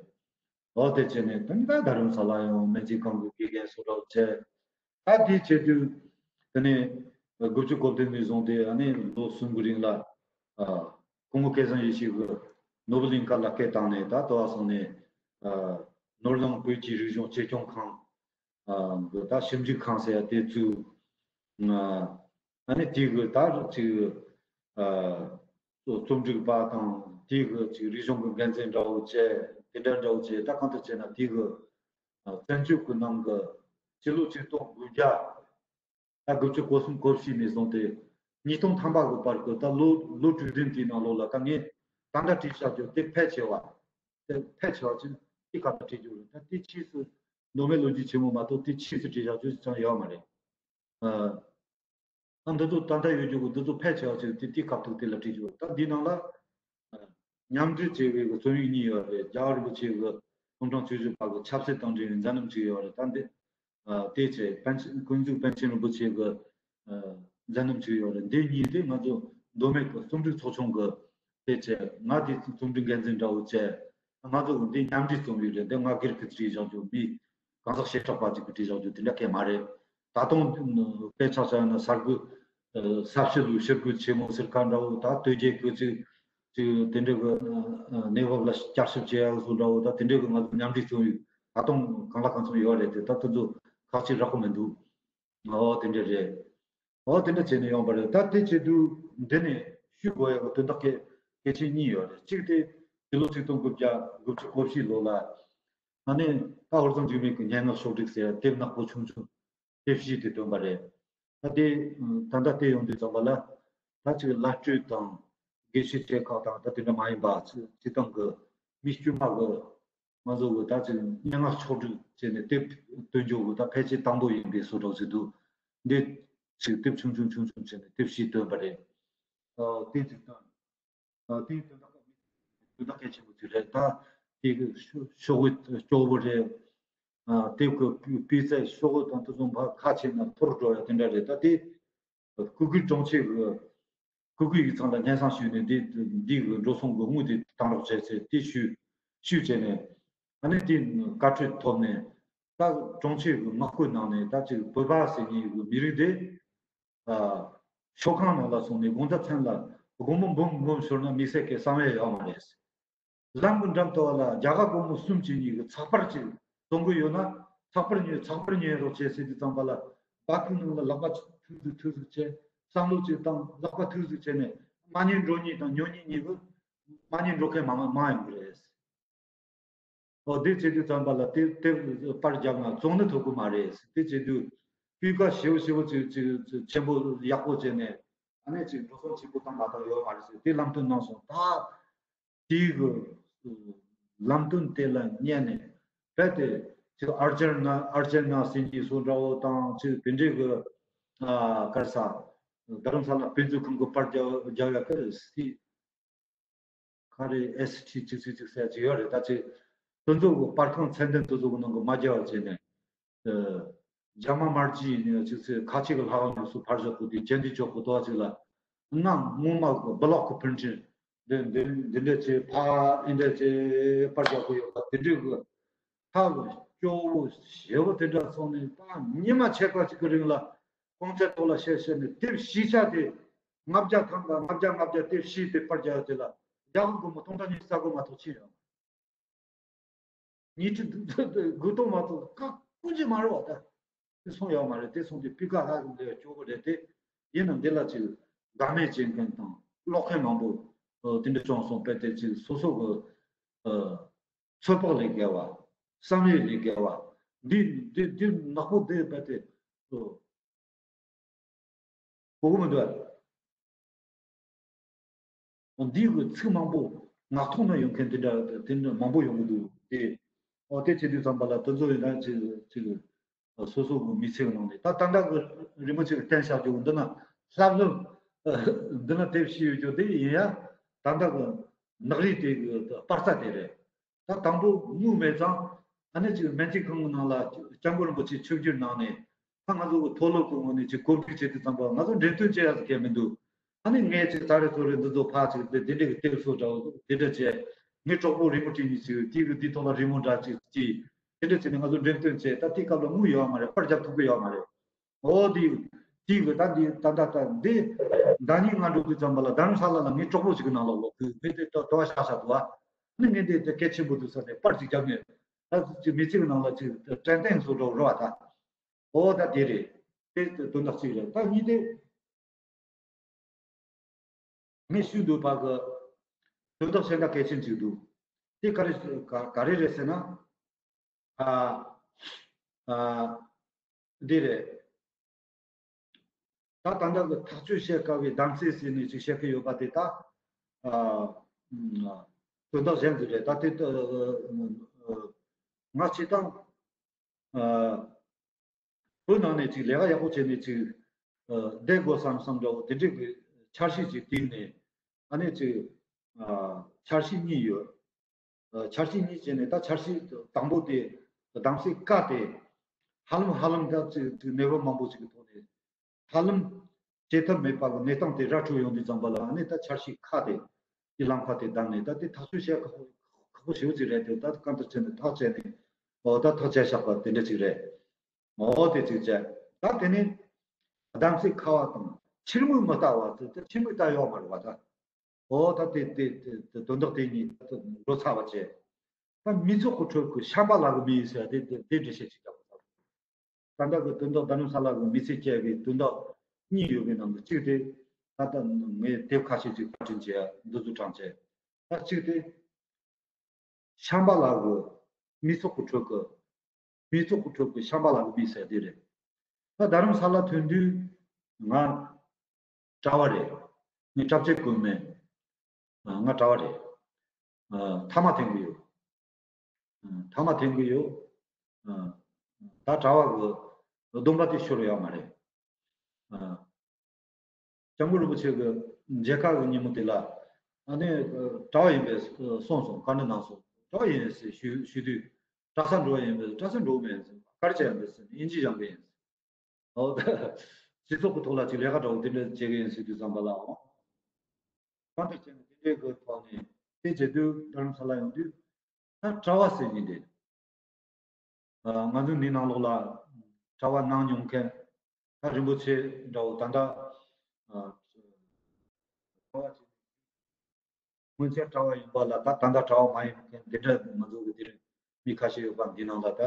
འོ་དེ་བྱས་ནས་ད་ནི་ད་རྡ་རམ་ས་ལ་ཡང་སྨན་རྩིས་ཁང་གི་དགེ་རྒན་སུ་འདྲ་བྱས། ད་དེ་བྱེད་དུས་དེ་ནས་དགུ་བཅུ་གོ་བདུན་ནས་བཟུང་སྟེ་ཨ་ནི་ལོ་གསུམ་གྱི་རིང་ལ་ཨ་སྐུ་ངོ་སྐལ་བཟང་ཡེ་ཤེས་ཀྱིས་ནོར་བུ་གླིང་ག་ལ་སྐད་བཏང་ནས། ད་ལྟ་བ་སོང་ནས་ཨ་ནོར་གླིང་བོད་ཀྱི་རིག་གཞུང་གཅེས་སྐྱོང་ཁང་། ཨ་འདི་ད་ཞིབ་འཇུག་ཁང་ཟེར་ཡ་དེ་བཙུགས། ཨ་ནི་དེ་གི་ད་ཅིག་ཨ་རྩོམ་སྒྲིག་པ་དང་དེ་གི་ཅིག་རིག་གཞུང་གི་འགན་འཛིན་འདྲ་བོ་བྱས། དེ་འདྲ་འདྲ་བོ་བྱས། ད་གང་ལྟར་བྱས་ན་དེ་གི་ཨ་བཙན་བྱོལ་གི་ནང་གི་ཕྱི་ལོ་ཆིག་སྟོང་དགུ་བརྒྱ། ད་དགུ་བཅུ་གོ་གསུམ་གོ་བཞི་ནས་བཟུང་སྟེ་ཉིས་སྟོང་ཐམ་པ་གི་བར་གི་ད་ལོ་ལོ་དྲུག་བདུན་དེའི་ནང་ལོགས་ལ་ད་ངས་ད་ལྟ་བྲིས་བཞག་རྒྱུ་དེ་ཕལ་ཆེ་བ། དེ་ཕལ་ཆེ་བ་ཅིག་དེ་སྐབས་ལ་བྲིས་རྒྱུ་རེད། ད་དེ་ཕྱིས་སུ་མདོ་སྨད་ལོ་རྒྱུས་ཆེན་མོ་མ་གཏོགས་དེ་ཕྱིས་སུ་བྲིས་བཞག་རྒྱུ་ཅང་ཡོད་མ་རེད། ཨ། ད་འདི་ཚོ་ད་ལྟ་ཡོད་རྒྱུ་གི་འདི་ཚོ་ཕལ་ཆེ་བ་ཅིག་དེ་དེ་སྐབས་ཐོག་དེ་ལ་བྲིས་རྒྱུ་རེད། ད་འདིའི་ནང་ལ་ཨ་མཉམ་འབྲེལ་བྱས་པའི་གི་རྩོམ་ཡིག་གཉིས་ཡོད་རེད། རྒྱལ་བ་རིན་པོ་ཆེ་གི་ཐུགས་དྲན་དུས་ཚོད་པ་གི་ཆབ་སྲིད་དང་འབྲེལ་བའི་མཛད་རྣམ་ཅིག་ཡོད་རེད། ད་འདི་ཨ་དེ་བྱས་པཎ་ཆེན་ཀུན་གཟིགས་པཎ་ཆེན་རིན་པོ་ཆེ་གི་ཨ་མཛད་རྣམ་ཅིག་ཡོད་རེད། འདི་གཉིས་དེ་ང་ཚོ་མདོ་སྨད་ཀྱི་རྩོམ་སྒྲིག་ཚོགས་ཆུང་གི་དེ་བྱས། ང་དེ་རྩོམ་སྒྲིག་འགན་འཛིན་འདྲ་བོ་བྱས། ང་ཚོ་གི་འདི་མཉམ་འབྲེལ་རྩོམ་ཡིག་རེད། འདི་ང་སྒེར་གྱིས་བྲིས་བཞག་རྒྱུ། མི་གང་ཟག་བྱེ་བྲག་པ་ཅིག་གིས་བྲིས་བཞག་རྒྱུ་དེ་འདྲ་གང་ཡང་མ་རེད། ད་དུང་དཔེ་ཆ་བཞག་ན་གསར་འགོད་ཨ་གསར་ཞུ་ལུགས་ཕྱིར་བསྒྲགས་ཆེན་མོ་ཟེར་ཁ་འདྲ་བོ། ད་དོལ་རྒྱལ་གྱི་ཅིག་ཅིག་དེ་འདྲ་གི་ཨ་གནས་བབ་ལ་བསྐྱར་ཞིབ་བྱེད་ཡག་སོགས་འདྲ་བོ། ད་དེ་འདྲ་གི་ང་ཚོ་མཉམ་འབྲེལ་རྩོམ་ཡིག་ད་དུང་གང་ལ་གང་འཚམ་ཡོད་རེད་དེ། ད་དེ་ཚོ་ཁག་ཅིག་རག་གི་མི་འདུག་འོ་དེ་འདྲ་རེད། འོ་དེ་འདྲ་བྱས་ནས་ཡོང་པ་རེད། ད་དེ་བྱེད་དུས་འདི་ནས་ཞུ་དགོས་ཡག་གི་དོན་དག་གལ་གལ་ཆེན་གཉིས་ཡོད་རེད། གཅིག་དེ་ཕྱི་ལོ་ཆིག་སྟོང་དགུ་བརྒྱ་དགུ་བཅུ་གོ་བཞི་ལོ་ལ་ཨ་ནི་ད་ཧོར་གཙང་འཇིགས་མེད་ཀྱི་སྙན་ངག་ཕྱོགས་བསྒྲིགས་ཟེར་དེབ་ནག་པོ་ཆུང་ཆུང་དེབ་བཞི་དེ་བཏོན་པ་རེད། ད་དེ་ད་ལྟ་བལྟས་ཡོང་དུས་ཙམ་པ་ལ་ད་ཅིག་བླ་སྤྲུལ་དང་དགེ་བཤེས་ཆེ་ཁག་དང་ད་དེ་འདྲ་མ་ཡིན་པ་སྤྱི་བཏང་གི་མི་དཀྱུས་མ་གི་ང་ཚོ་གི་ད་ཅིག་སྙན་ངག་ཕྱོགས་བསྒྲིགས་བྱས་ནས་དེབ་བཏོན་རྒྱུ་གི་ད་ཕལ་ཆེར་དང་པོ་ཡིན་པའི་བཟོ་འདྲ་ཞིག་འདུག་འདི་ཅིག་དེབ་ཆུང་ཆུང་ཆུང་ཆུང་བྱས་ནས་དེབ་བཞི་བཏོན་པ་རེད། ཨ་དེ་ཅིག་དང་། ཨ་དེའི་དོན་དག་དོན་དག་གལ་ཆེན་པོ་ཅིག་རེད། ད་དེ་གི་ཤོ་ཤོག་བུ་སྐྱོ་བོ་རེད། ཨ་དེ་གི་སྤུས་ཚད་ཤོག་བུ་དང་དེ་ཚོ་ཕར་ཁ་ཕྱེ་ན་འཐོར་འགྲོ་ཡ་དེ་འདྲ་རེད། ད་དེ་སྐུ་སྒེར་དྲུང་ཆེ་གི་སྐུ་སྒེར་ཡིག་ཚང་ལ་སྙན་སེང་ཞུས་ནས་འདི་འདི་གི་འགྲོ་སོང་གི་དངུལ་དེ་བཏང་རོགས་བྱས་ཚེ་དེ་ཞུས་ཞུས་བྱས་ནས་ཨ་ནི་དེ་བཀའ་འཁྲོལ་ཐོབ་ནས་ད་དྲུང་ཆེ་གི་ངག་བཀོད་གནང་ནས་ད་ཅིག་བོད་པ་ཟེར་མཁན་གི་མི་རིགས་དེ་ཨ་ཤོག་ཁང་ནང་ལ་སོང་ནས་དགོང་དག་མཚན་ལ་དགོང་མོ་འབུམ་འབུམ་ཤོར་ན་དམིགས་བསལ་གྱི་གསང་བའི་ཡོད་མ་རེད། ལམ་གྱི་འགྲམ་དུ་བ་ལ་རྒྱ་གར་སྒོར་མོ་གསུམ་གྱི་གཉིས་ཀྱི་ཚགས་པར་ཅིག་བཙོང་གི་ཡོད་ན་ཚགས་པར་ཉོས་ཚགས་པར་ཉོས་རོགས་བྱེད་ཟེར་དུས་ཙམ་པ་ལ་སྦ་ཁུག་ནང་ལ་ལག་པ་ཐུག་ཟིག་ཐུག་ཟིག་བྱས། བསམ་བློ་ཅིག་བཏང་ལག་པ་ཐུག་ཟིག་བྱས་ནས་མ་ཉན་འགྲོ་མཁན་དང་ཉོ་མཁན་གཉིས་ཀྱི་མ་ཉན་འགྲོ་མཁན་མང་མང་ཡོང་གི་རེད། ཨོ་དེ་བྱེད་དུས་ཙམ་པ་ལ་དེ་དེ་པར་རྒྱབ་ན་བཙོང་ནི་ཐུབ་ཀྱི་མ་རེད། དེ་བྱེད་དུས་སྤུས་ཀ་ཞེ་པོ་ཞེ་པོ་ཅིག་ཅིག་ཅིག་ཆེན་པོ་ཡག་པོ་བྱས་ནས་ཨ་ནེ་ཅིག་འགྲོ་སོང་ཆེན་པོ་བཏང་མ་བཏང་ཡོད་མ་རེད་ཟེར་དེ་ལམ་སྟོན་གནང་སོང་། ད་དེའི་གི་ལམ་སྟོན་དེ་ལ་ཉན་ནས་རྦད་དེ་ཅིག་ཨར་ཇེན་ན་ཨར་ཇེན་ན་སེང་གེ་སོ་འདྲ་བོ་དང་ཅིག་དེ་འདྲའི་གི་ཨ་ག་རེ་ཟ་རྡ་རམ་ས་ལ་དཔེ་མཛོད་ཁང་གི་པར་རྒྱག་རྒྱག་ཡ་གི་སི། ག་རེ་ཨེ་སི་ཊི་གཅིག་གཅིག་གཅིག་ཟེར་གཅིག་ཡོད་རེད། ད་ཅིག་དེ་ཚོ་གི་པར་ཁང་ཚད་ལྡན་དེ་ཚོ་གི་ནང་གི་མ་རྒྱག་པ་བྱས་ནས། ཨ་རྒྱ་མ་དམར་རྗེན་ནས་ཅིག་ཚེ་ཁ་ཆེ་གི་ལྷ་ཁང་ནས་སུ་ཕར་བཞག་གི་དེ་ཅན་དེ་ཅོག་གི་དོ་ཅིག་ལ་གནའ་སྔོན་མ་གི་བི་ལོག་གི་པི་རིན་ཊི་འདི་འདི་འདི་འདྲ་ཅིག་ཕ་འདི་འདྲ་ཅིག་པར་རྒྱག་གི་ཡོད་པ་དེ་འདྲའི་གི་ཐག་གི་སྐྱོ་བོ་ཞེ་བོ་དེ་འདྲ་སོང་ནས་ད་ཉི་མ་ཕྱེད་ཀ་ཅིག་གི་རིང་ལ། གོང་ཚད་ཐོག་ལ་བཤད་བཤད་ནས་དེབ་བཞི་ཆ་དེ་ལྔ་བརྒྱ་ཐམ་ལ་ལྔ་བརྒྱ་ལྔ་བརྒྱ་དེབ་བཞི་དེ་པར་རྒྱག་ཡོད་དེ་ལ་རྒྱ་གར་སྒོར་མོ་སྟོང་ཕྲག་ཉི་ཤུ་རྩ་དགུ་མ་གཏོགས་ཕྱིན་ཡོད། ཉིས་ཁྲི་དགུ་སྟོང་མ་གཏོགས་ཁག་ ཀུན་གྱིས་མ་རེད་བ་ད། དེ་སོང་ཡོད་མ་རེད། དེ་སོང་དེ་སྤུས་ཀ་ཧ་ལས་སྐྱོ་པོ་རེད་དེ། ཡིན་ནམ་འདི་ལ་ཅིག་འགག་མེད་བྱེད་མཁན་དང་ཀློག་མཁན་མང་པོ་དེ་འདྲ་བྱུང་སོང་པས། དེ་ཅིག་སོ་སོ་གི་ཚོད་དཔག་ལས་བརྒལ་བ། བསམ་ཡས་ལས་བརྒལ་བ། འདི་འདི་འདི་ནག་པོ་དེ་པས་དེ། གོ་གི་མི་འདུག་འདིའི་གི་ཚིག་མང་པོ་ངག་ཐོག་ན་ཡོང་མཁན་དེ་འདྲ་དེ་འདྲ་མང་པོ་ཡོང་གི་འདུག་དེ། ཨོ་དེ་བྱེད་དུས་ཙམ་པ་ལ་དེ་ཚོ་ཡིན་ན་ཅིག་ཅིག་སོ་སོ་གི་མི་ཚེ་གི་ནང་ནས་ད་ད་ལྟ་གི་རི་མོ་ཅིག་བསྟན་བཞག་རྒྱུ་འདི་ན་ལྷབ་ལྷུབ་འདི་ན་དེབ་ཤེས་ཡོད་རྒྱུ་དེ་ཡིན་ཡ། ད་ལྟ་གི་ནག་རིས་དེ་གི་པར་རྩ་དེ་རེད། ད་དང་པོ་དངུལ་མེད་ཙང་ཨ་ནི་ཅིག་སྨན་རྩིས་ཁང་གི་ནང་ལ་སྐྱབས་མགོན་རིན་པོ་ཆེ་ཆིབས་བསྒྱུར་གནང་ནས། ད་ང་ཚོ་གི་མཐོ་སློབ་ཀྱི་ངོས་ནས་ཅིག་གོ་སྒྲིག་བྱེད་དུས་ཙམ་པ་ང་ཚོ་འགྲེམས་སྟོན་བྱེད་ཡག་གི་མི་འདུག་ཨ་ནི་ངས་ཅིག་ད་རེས་ཚོ་རེ་འདི་ཚོ་ཕར་ཅིག་དེ་དེ་འདྲ་གི་དེབ་སོ་འདྲ་བོ་དེ་འདྲ་བྱས། ངས་གྲོགས་པོ་རི་མོ་བྲིས་ནས་ཅིག་དེ་གི་དེ་ཐོག་ལ་རི་མོ་འདྲ་ཅིག་བྲིས། དེ་འདྲ་བྱས་ནས་ང་ཚོ་འགྲེམས་སྟོན་བྱས། ད་དེ་སྐབས་ལ་དངུལ་ཡོད་མ་རེད། པར་རྒྱབ་ཐུབ་ཀྱི་ཡོད་མ་རེད། ཨོ་དེ་དེ་གི་ད་འདི་ད་ད་ད་འདི་ཟླ་གཉིས་ལྔ་འགྲོ་དུས་ཙམ་པ་ལ་རྡ་རམ་ས་ལ་ལ་ངའི་གྲོགས་པོ་ཅིག་གི་ནང་ལ་ལོག་དུས་མི་དེ་ད་དུ་བ་ཤ་ཤ་འདུག་བ། ནི་ངས་འདི་དེ་གལ་ཆེན་པོ་འདུག་ཟེར་ནས་པར་ཅིག་བརྒྱབ་ནས། ད་ཅིག་མི་ཚེ་གི་ནང་ལ་ཅིག་དྲན་རྟེན་བཟོ་འདྲ་རོ་བ་ད། ཨོ་ད་དེ་རེད། དེ་དོན་དག་གཅིག་རེད། ད་གཉིས་དེ། ངས་ཞུས་འདུག་པ་གི་དོན་དག་གཞན་དག་གལ་ཆེན་ཅིག་འདུག་དེ་ག་རེ་ག་ག་རེ་རེད་ཟེར་ན། ཨ་ཨ་འདི་རེད། ད་ད་ལྟ་གི་ཐག་གཅོད་བྱེད་དཀའ་བའི་གདམ་གསེས་ཟེར་ནས་ཅིག་བཤད་ཀྱི་ཡོད་པ་དེ་ད། ཨ་དོན་དག་གཞན་ཅིག་རེད། ད་དེ་ང་སྤྱིར་བཏང་། ཨ་བོད་ནང་ནས་ཅིག་ལས་ཀ་ཡག་པོ་བྱས་ནས་ཅིག་ཨ་བསྡད་དགོས་བསམ་བསམ་འདྲ་བོ་དེ་འདྲའི་གི་འཆར་གཞི་ཅིག་བཏིང་ནས། ཨ་ནི་ཅིག་ཨ་འཆར་གཞི་གཉིས་ཡོད། ཨ་འཆར་གཞི་གཉིས་བྱས་ནས། ད་འཆར་གཞི་དང་པོ་དེ་གདམ་གསེས་ཀ་དེ་ཧ་ལམ་ཧ་ལམ་ད་ཅིག་ཅིག་གནས་བབ་མང་པོ་ཅིག་གི་ཐོག་ནས་ཧ་ལམ་བྱེད་ཐབས་མེད་པ་གི་གནས་སྟངས་དེ་ར་འཕྲོད་ཡོང་དུས་ཙམ་པ་ལ། ཨ་ནི་ད་འཆར་གཞི་ཁ་དེ་གི་ལམ་ཁ་དེ་བདམས་ནས། ད་དེ་ཐག་གཅོད་བྱེད་ཁག་པོ་ཁག་པོ་ཞེ་པོ་ཅིག་རེད་དེ། ད་གང་ལྟར་བྱས་ནས་ཐག་བཅད་ནས། ཨོ་ད་ཐག་བཅད་བཞག་པ་དེ་འདྲ་ཅིག་རེད། ཨོ་དེ་ཅིག་བྱས། ད་དེ་ནས་གདམ་གསེས་ཁ་བ་དང་ཕྱིར་མིག་མི་ལྟ་བ་དེ། ད་ཕྱིར་མིག་ལྟ་ཡོད་མ་རེད་བ་ད། ཨོ་ད་དེ་དེ་དེ་དེ་དོན་དག་དེ་གཉིས་ད་འགྲོ་ཚར་བ་བྱས། ད་མི་ཚོགས་ཀྱི་ཁྲོད་ཀྱི་ཤམ་པ་ལགས་ཀྱི་མི་ཡིན་ཟེར་དེ་དེ་དེ་འགྲེལ་བཤད་ཅིག་རྒྱག་དགོས། ད་ལྟ་གི་དོན་དག་རྡ་རམ་ས་ལ་གི་མི་ཚེ་སྐྱེལ་གི་དོན་དག་གཉིས་ཡོད་པའི་ནང་གི་གཅིག་དེ། ད་ལྟ་ངས་དེབ་ཁ་ཤས་ཅིག་པར་སྐྲུན་བྱས། འདི་ཚོ་དྲངས་བྱས། ད་གཅིག་དེ་ཤམ་པ་ལགས་ཀྱི་མི་ཚོགས་ཀྱི་ཁྲོད་ཀྱི་མི་ཚོགས་ཀྱི་ཁྲོད་ཀྱི་ཤམ་པ་ལགས་ཀྱི་མི་ཟེར་དེ་རེད། ད་རྡ་རམ་ས་ལ་ཐོན་དུས་ང་གྲྭ་བ་རེད། ངས་གྲྭ་ཆས་གོན་མེད། ང་གྲྭ་བ་རེད། ཐ་མག་འཐེན་གི་ཡོད། ཐ་མག་འཐེན་གི་ཡོད། ད་གྲྭ་བ་གི་སྡོམ་པ་དེ་ཤོར་ཡོད་མ་རེད། སྐྱབས་མགོན་རིན་པོ་ཆེ་གི་མཇལ་ཁ་གི་ཉིན་མོ་དེ་ལ། ཨ་ནི་གྲྭ་བ་ཡིན་པས་གསུངས་སོང་། བཀའ་འདྲི་གནང་སོང་། གྲྭ་བ་ཡིན་ཟེར་ཞུ་ཞུ་དུས། གྲྭ་ས་འགྲོ་བ་ཡིན་པས། གྲྭ་ས་འགྲོ་མེད་ཟེར། ག་རེ་བྱས་ཡིན་པས་ཟེར། དབྱིན་ཇི་སྦྱང་གི་ཡིན་ཟེར། ཨོ་ད་སྤྱི་ཚོགས་ཀྱི་ཐོག་ལ་ཅིག་ལས་ཀ་འདྲ་བོ་དེ་འདྲ་བྱེད་ཀྱི་ཡིན་ཟེར་དུས་ཙམ་པ་ལ། ཨོ་གང་ལྟར་བྱས་ནས་དེ་འདྲའི་གི་ཐོག་ནས་དེ་བྱེད་དུས་རྡ་རམ་ས་ལ་ཡོང་དུས། ད་གྲྭ་བ་ཟེར་མཁན་དེ། ང་ཚོ་འདི་ནང་ལོགས་ལ་གྲྭ་བ་གནང་མྱོང་མཁན། ད་རིན་པོ་ཆེ་འདྲ་བོ་ད་ལྟ་གྲྭ་བ་ཆེ། སྔོན་ཆད་གྲྭ་བ་ཡིན་པ་ལ། ད་ད་ལྟ་གྲྭ་བ་མ་ཡིན་མཁན་འདི་འདྲ་ང་ཚོ་གི་འདིར་མི་ཁ་ཤས་ཡོད་པ་འདི་ནང་ལ་ད་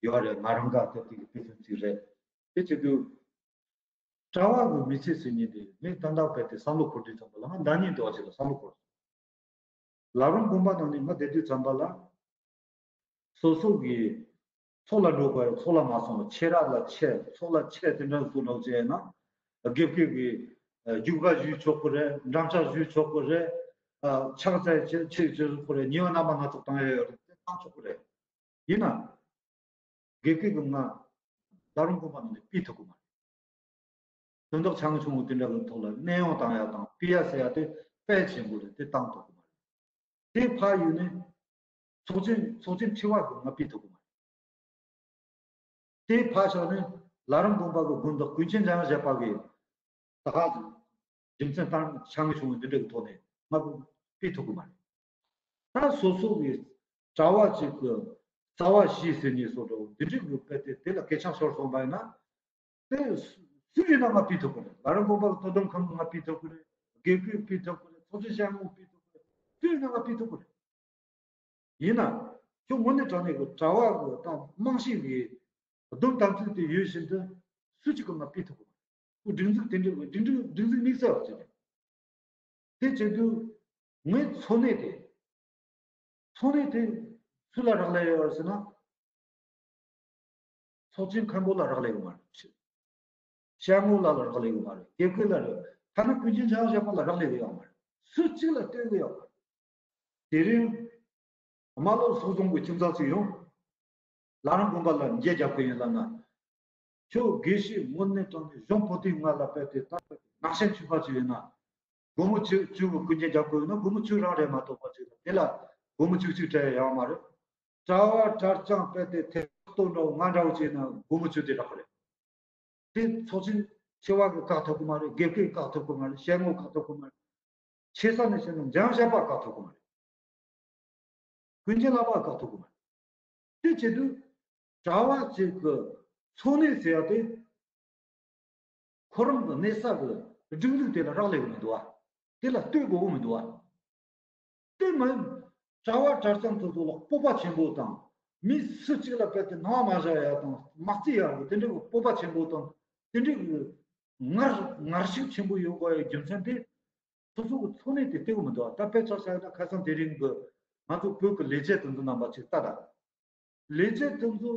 ཡོད་རེད། ང་རང་ག་སྐབས་དེ་གི་དཔེ་མཚོན་ཅིག་རེད། དེ་བྱེད་དུས་གྲྭ་བ་གི་མི་ཚེ་ཟེར་མཁན་དེ་ངས་ད་ལྟ་བར་དེ་བསམ་བློ་འཁོར་དུས་ཙམ་པ་ལ། ང་ཟླ་ཉིན་འདྲ་བ་ཅིག་ལ་བསམ་བློ་འཁོར། ལམ་རིམ་དགོན་པ་ནང་ནས་ང་བསྡད་དུས་ཙམ་པ་ལ། སོ་སོ་གི་ཚོགས་ལ་འགྲོ་དགོས། ཚོགས་ལ་མ་སོང་ན་ཆོས་ར་ལ་ཆས། ཚོགས་ལ་ཆས་དེ་འདྲ་བཟོ་འདྲ་བྱས་ན། དགེ་བསྐོས་ཀྱི་རྒྱུགས་པ་ཞུས་ཆོག་གི་རེད། འགྲམ་ལྕག་ཞུས་ཆོག་གི་རེད། ཕྱག་འཚལ་ཆེ་ཆེ་ཆེ་ཆོག་གི་རེད། ཉེས་པ་རྣམ་པ་སྣ་ཚོགས་བཏང་ཡ་ཡོད་རེད། དེ་བཏང་ཆོག་གི་རེད། ཡིན་ན། དགེ་བསྐོས་ཀྱི་ང་ལམ་རིམ་དགོན་པ་ནང་ནས་ཕུད་ཐུབ་ཀྱི་མ་རེད། དོན་དག་ཆུང་ཆུང་བོ་དེ་འདྲ་གི་ཐོག་ལ་གནས་དབྱུང་བཏང་ཡ་དང་ཕུད་ཡ་ཟེར་ཡ་དེ་དཔེ་ཆེན་པོ་རེད། དེ་བཏང་ཐུབ་ཀྱི་མ་རེད། དེ་ཕར་ཡོད་ནས་ཚོགས་ཆེན་ཚོགས་ཆེན་ཆེ་བ་གི་ང་ཕུད་ཐུབ་ཀྱི་མ་རེད། དེ་ཕར་བཞག་ནས་ལམ་རིམ་དགོན་པ་གི་དགོན་བདག་ཀུན་མཁྱེན་འཇམ་དབྱངས་བཞད་པ་གི་ད་ག་རྒྱུ་མཚན་དང་ཆ་ངེས་བྱུང་བའི་འདི་འདྲ་གི་ཐོག་ནས་ང་ཕུད་ཐུབ་ཀྱི་མ་རེད། ད་སོ་སོ་གི་གྲྭ་བ་གཅིག་གི་རྩ་བ་བཞི་ཟེར་མཁན་བཟོ་འདྲ་བོ་འདི་འདྲ་གི་དཔེ་དེ་དེ་ལ་གད་ཆག་ཤོར་སོང་བ་ཡིན་ན། དེ་སུ་ཡིན་ན་ང་ཕུད་ཐུབ་ཀྱི་རེད། ལམ་རིམ་དགོན་པ་གི་དོ་དམ་ཁང་གི་ང་ཕུད་ཐུབ་ཀྱི་རེད། དགེ་བསྐོས་ཕུད་ཐུབ་ཀྱི་རེད། ཚོགས་ཆེན་བཤད་དགོས་ཕུད་ཐུབ་ཀྱི་རེད། སུ་ཡིན་ན་ང་ཕུད་ཐུབ་ཀྱི་རེད། ཡིན་ན། ཁྱོད་དངོས་གནས་དྲང་གནས་ཀྱི་གྲྭ་བ་གི་ད་རྨང་གཞི་གི་སྡོམ་དམ་ཚིག་དེ་ཡོད་བཞིན་དུ་སུ་གཅིག་གིས་མ་སྤེལ་ཐུབ་གི་མ་རེད། ཁོ་སྒྲིག་འཛུགས་དེ་འདྲའི་སྒྲིག་འཛུགས་སྒྲིག་འཛུགས་དམིགས་བསལ་བ་ཅིག་རེད། དེ་བྱེད་དུས་ངའི་འཚོ་གནས་དེ། འཚོ་གནས་དེ་སུ་ལ་རག་ལས་ཡོད་རེད་ཟེར་ན། ཚོགས་ཆེན་མཁན་པོ་ལ་རག་ལས་ཡོད་མ་རེད། ཤར་ངོས་ལ་ལ་རག་ལས་ཡོད་མ་རེད། དགེ་བསྐོས་ལ་རེད། ཐ་ན་ཀུན་མཁྱེན་ཆ་བཞག་པ་ལ་རག་ལས་ཡོད་མ་རེད། སུ་གཅིག་ལ་སྟོན་གི་ཡོད་མ་རེད། དེ་རིང་། རྨ་ལྷོ་སོག་རྫོང་གི་ཁྱིམ་ཚང་ཞིག་ཡོང་། ལ་རང་དགོན་པ་ལ་འགྱེད་རྒྱབ་གི་ཡིན་ལབ་ན། ཁྱོད་དགེ་བཤེས་དངོས་གནས་དྲང་གནས་གཞུང་པོ་ཏི་ང་ལ་དཔེ་དེ་ལྟ་བུ་ནག་ཞན་ཆུ་ཕ་ཅིག་ཡོད་ན། སྒོར་མོ་བཅུ་བཅུ་གི་ཀུན་མཁྱེན་རྒྱབ་དགོས་ཡོད་ན་སྒོར་མོ་བཅུ་རང་རེད་མ་གཏོགས་པ་ཅིག་དེ་ལ་སྒོར་མོ་བཅུ་གཅིག་སྤྲད་ཡ་ཡོད་མ་རེད། གྲྭ་བ་གྲྭ་རྐྱང་དཔེ་དེ་ཐེ་གཏོགས་འདྲ་བོ་ང་འདྲ་བོ་བྱས་ན་སྒོར་མོ་བཅུ་དེ་རག་གི་རེད། དེ་ཚོགས་ཆེན་ཆེ་བ་གི་བཀག་ཐུབ་གི་མ་རེད། དགེ་བསྐོས་བཀག་ཐུབ་གི་མ་རེད། ཤར་ངོས་བཀག་ཐུབ་གི་མ་རེད། ཆེ་ས་ནས་བཤད་ན་འཇམ་བྱ་བ་བཀག་ཐུབ་གི་མ་རེད། ཀུན་མཁྱེན་བླ་མ་བཀག་ཐུབ་གི་མ་རེད། དེ་བྱེད་དུས་གྲྭ་བ་ཅིག་གི་འཚོ་གནས་ཟེར་ཡ་དེ། ཁོ་རང་གི་གནས་ས་གི་སྒྲིག་འཛུགས་དེ་ལ་རག་ལས་གི་མི་འདུག་བ། དེ་ལ་ལྟོས་དགོས་གི་མི་འདུག་བ། དེ་མིན། གྲྭ་བ་གྲྭ་རྐྱང་ཚོ་ཚོ་ལ་སྤོབས་པ་ཆེན་པོ་དང་། མི་སུ་གཅིག་ལ་དཔེ་དེ་སྣང་བ་མ་བཞག་ཡ་དང་མ་བརྩི་ཡ་གི་དེ་འདྲ་གི་སྤོབས་པ་ཆེན་པོ་དང་། དེ་འདྲ་གི་ངར་ངར་ཤུགས་ཆེན་པོ་ཡོད་དགོས་ཡ་རྒྱུ་མཚན་དེ། སོ་སོ་གི་འཚོ་གནས་དེ་སྟེར་གི་མི་འདུག་བ། ད་དཔེ་ཆ་བཞག་ཡ་ན་ཁ་སང་དེ་རིང་གི་ང་ཚོ་བོད་ཀྱི་ལས་བྱེད་དེ་ཚོ་རྣམ་པ་ཅིག་ལྟ་དང་། ལས་བྱེད་དེ་ཚོ་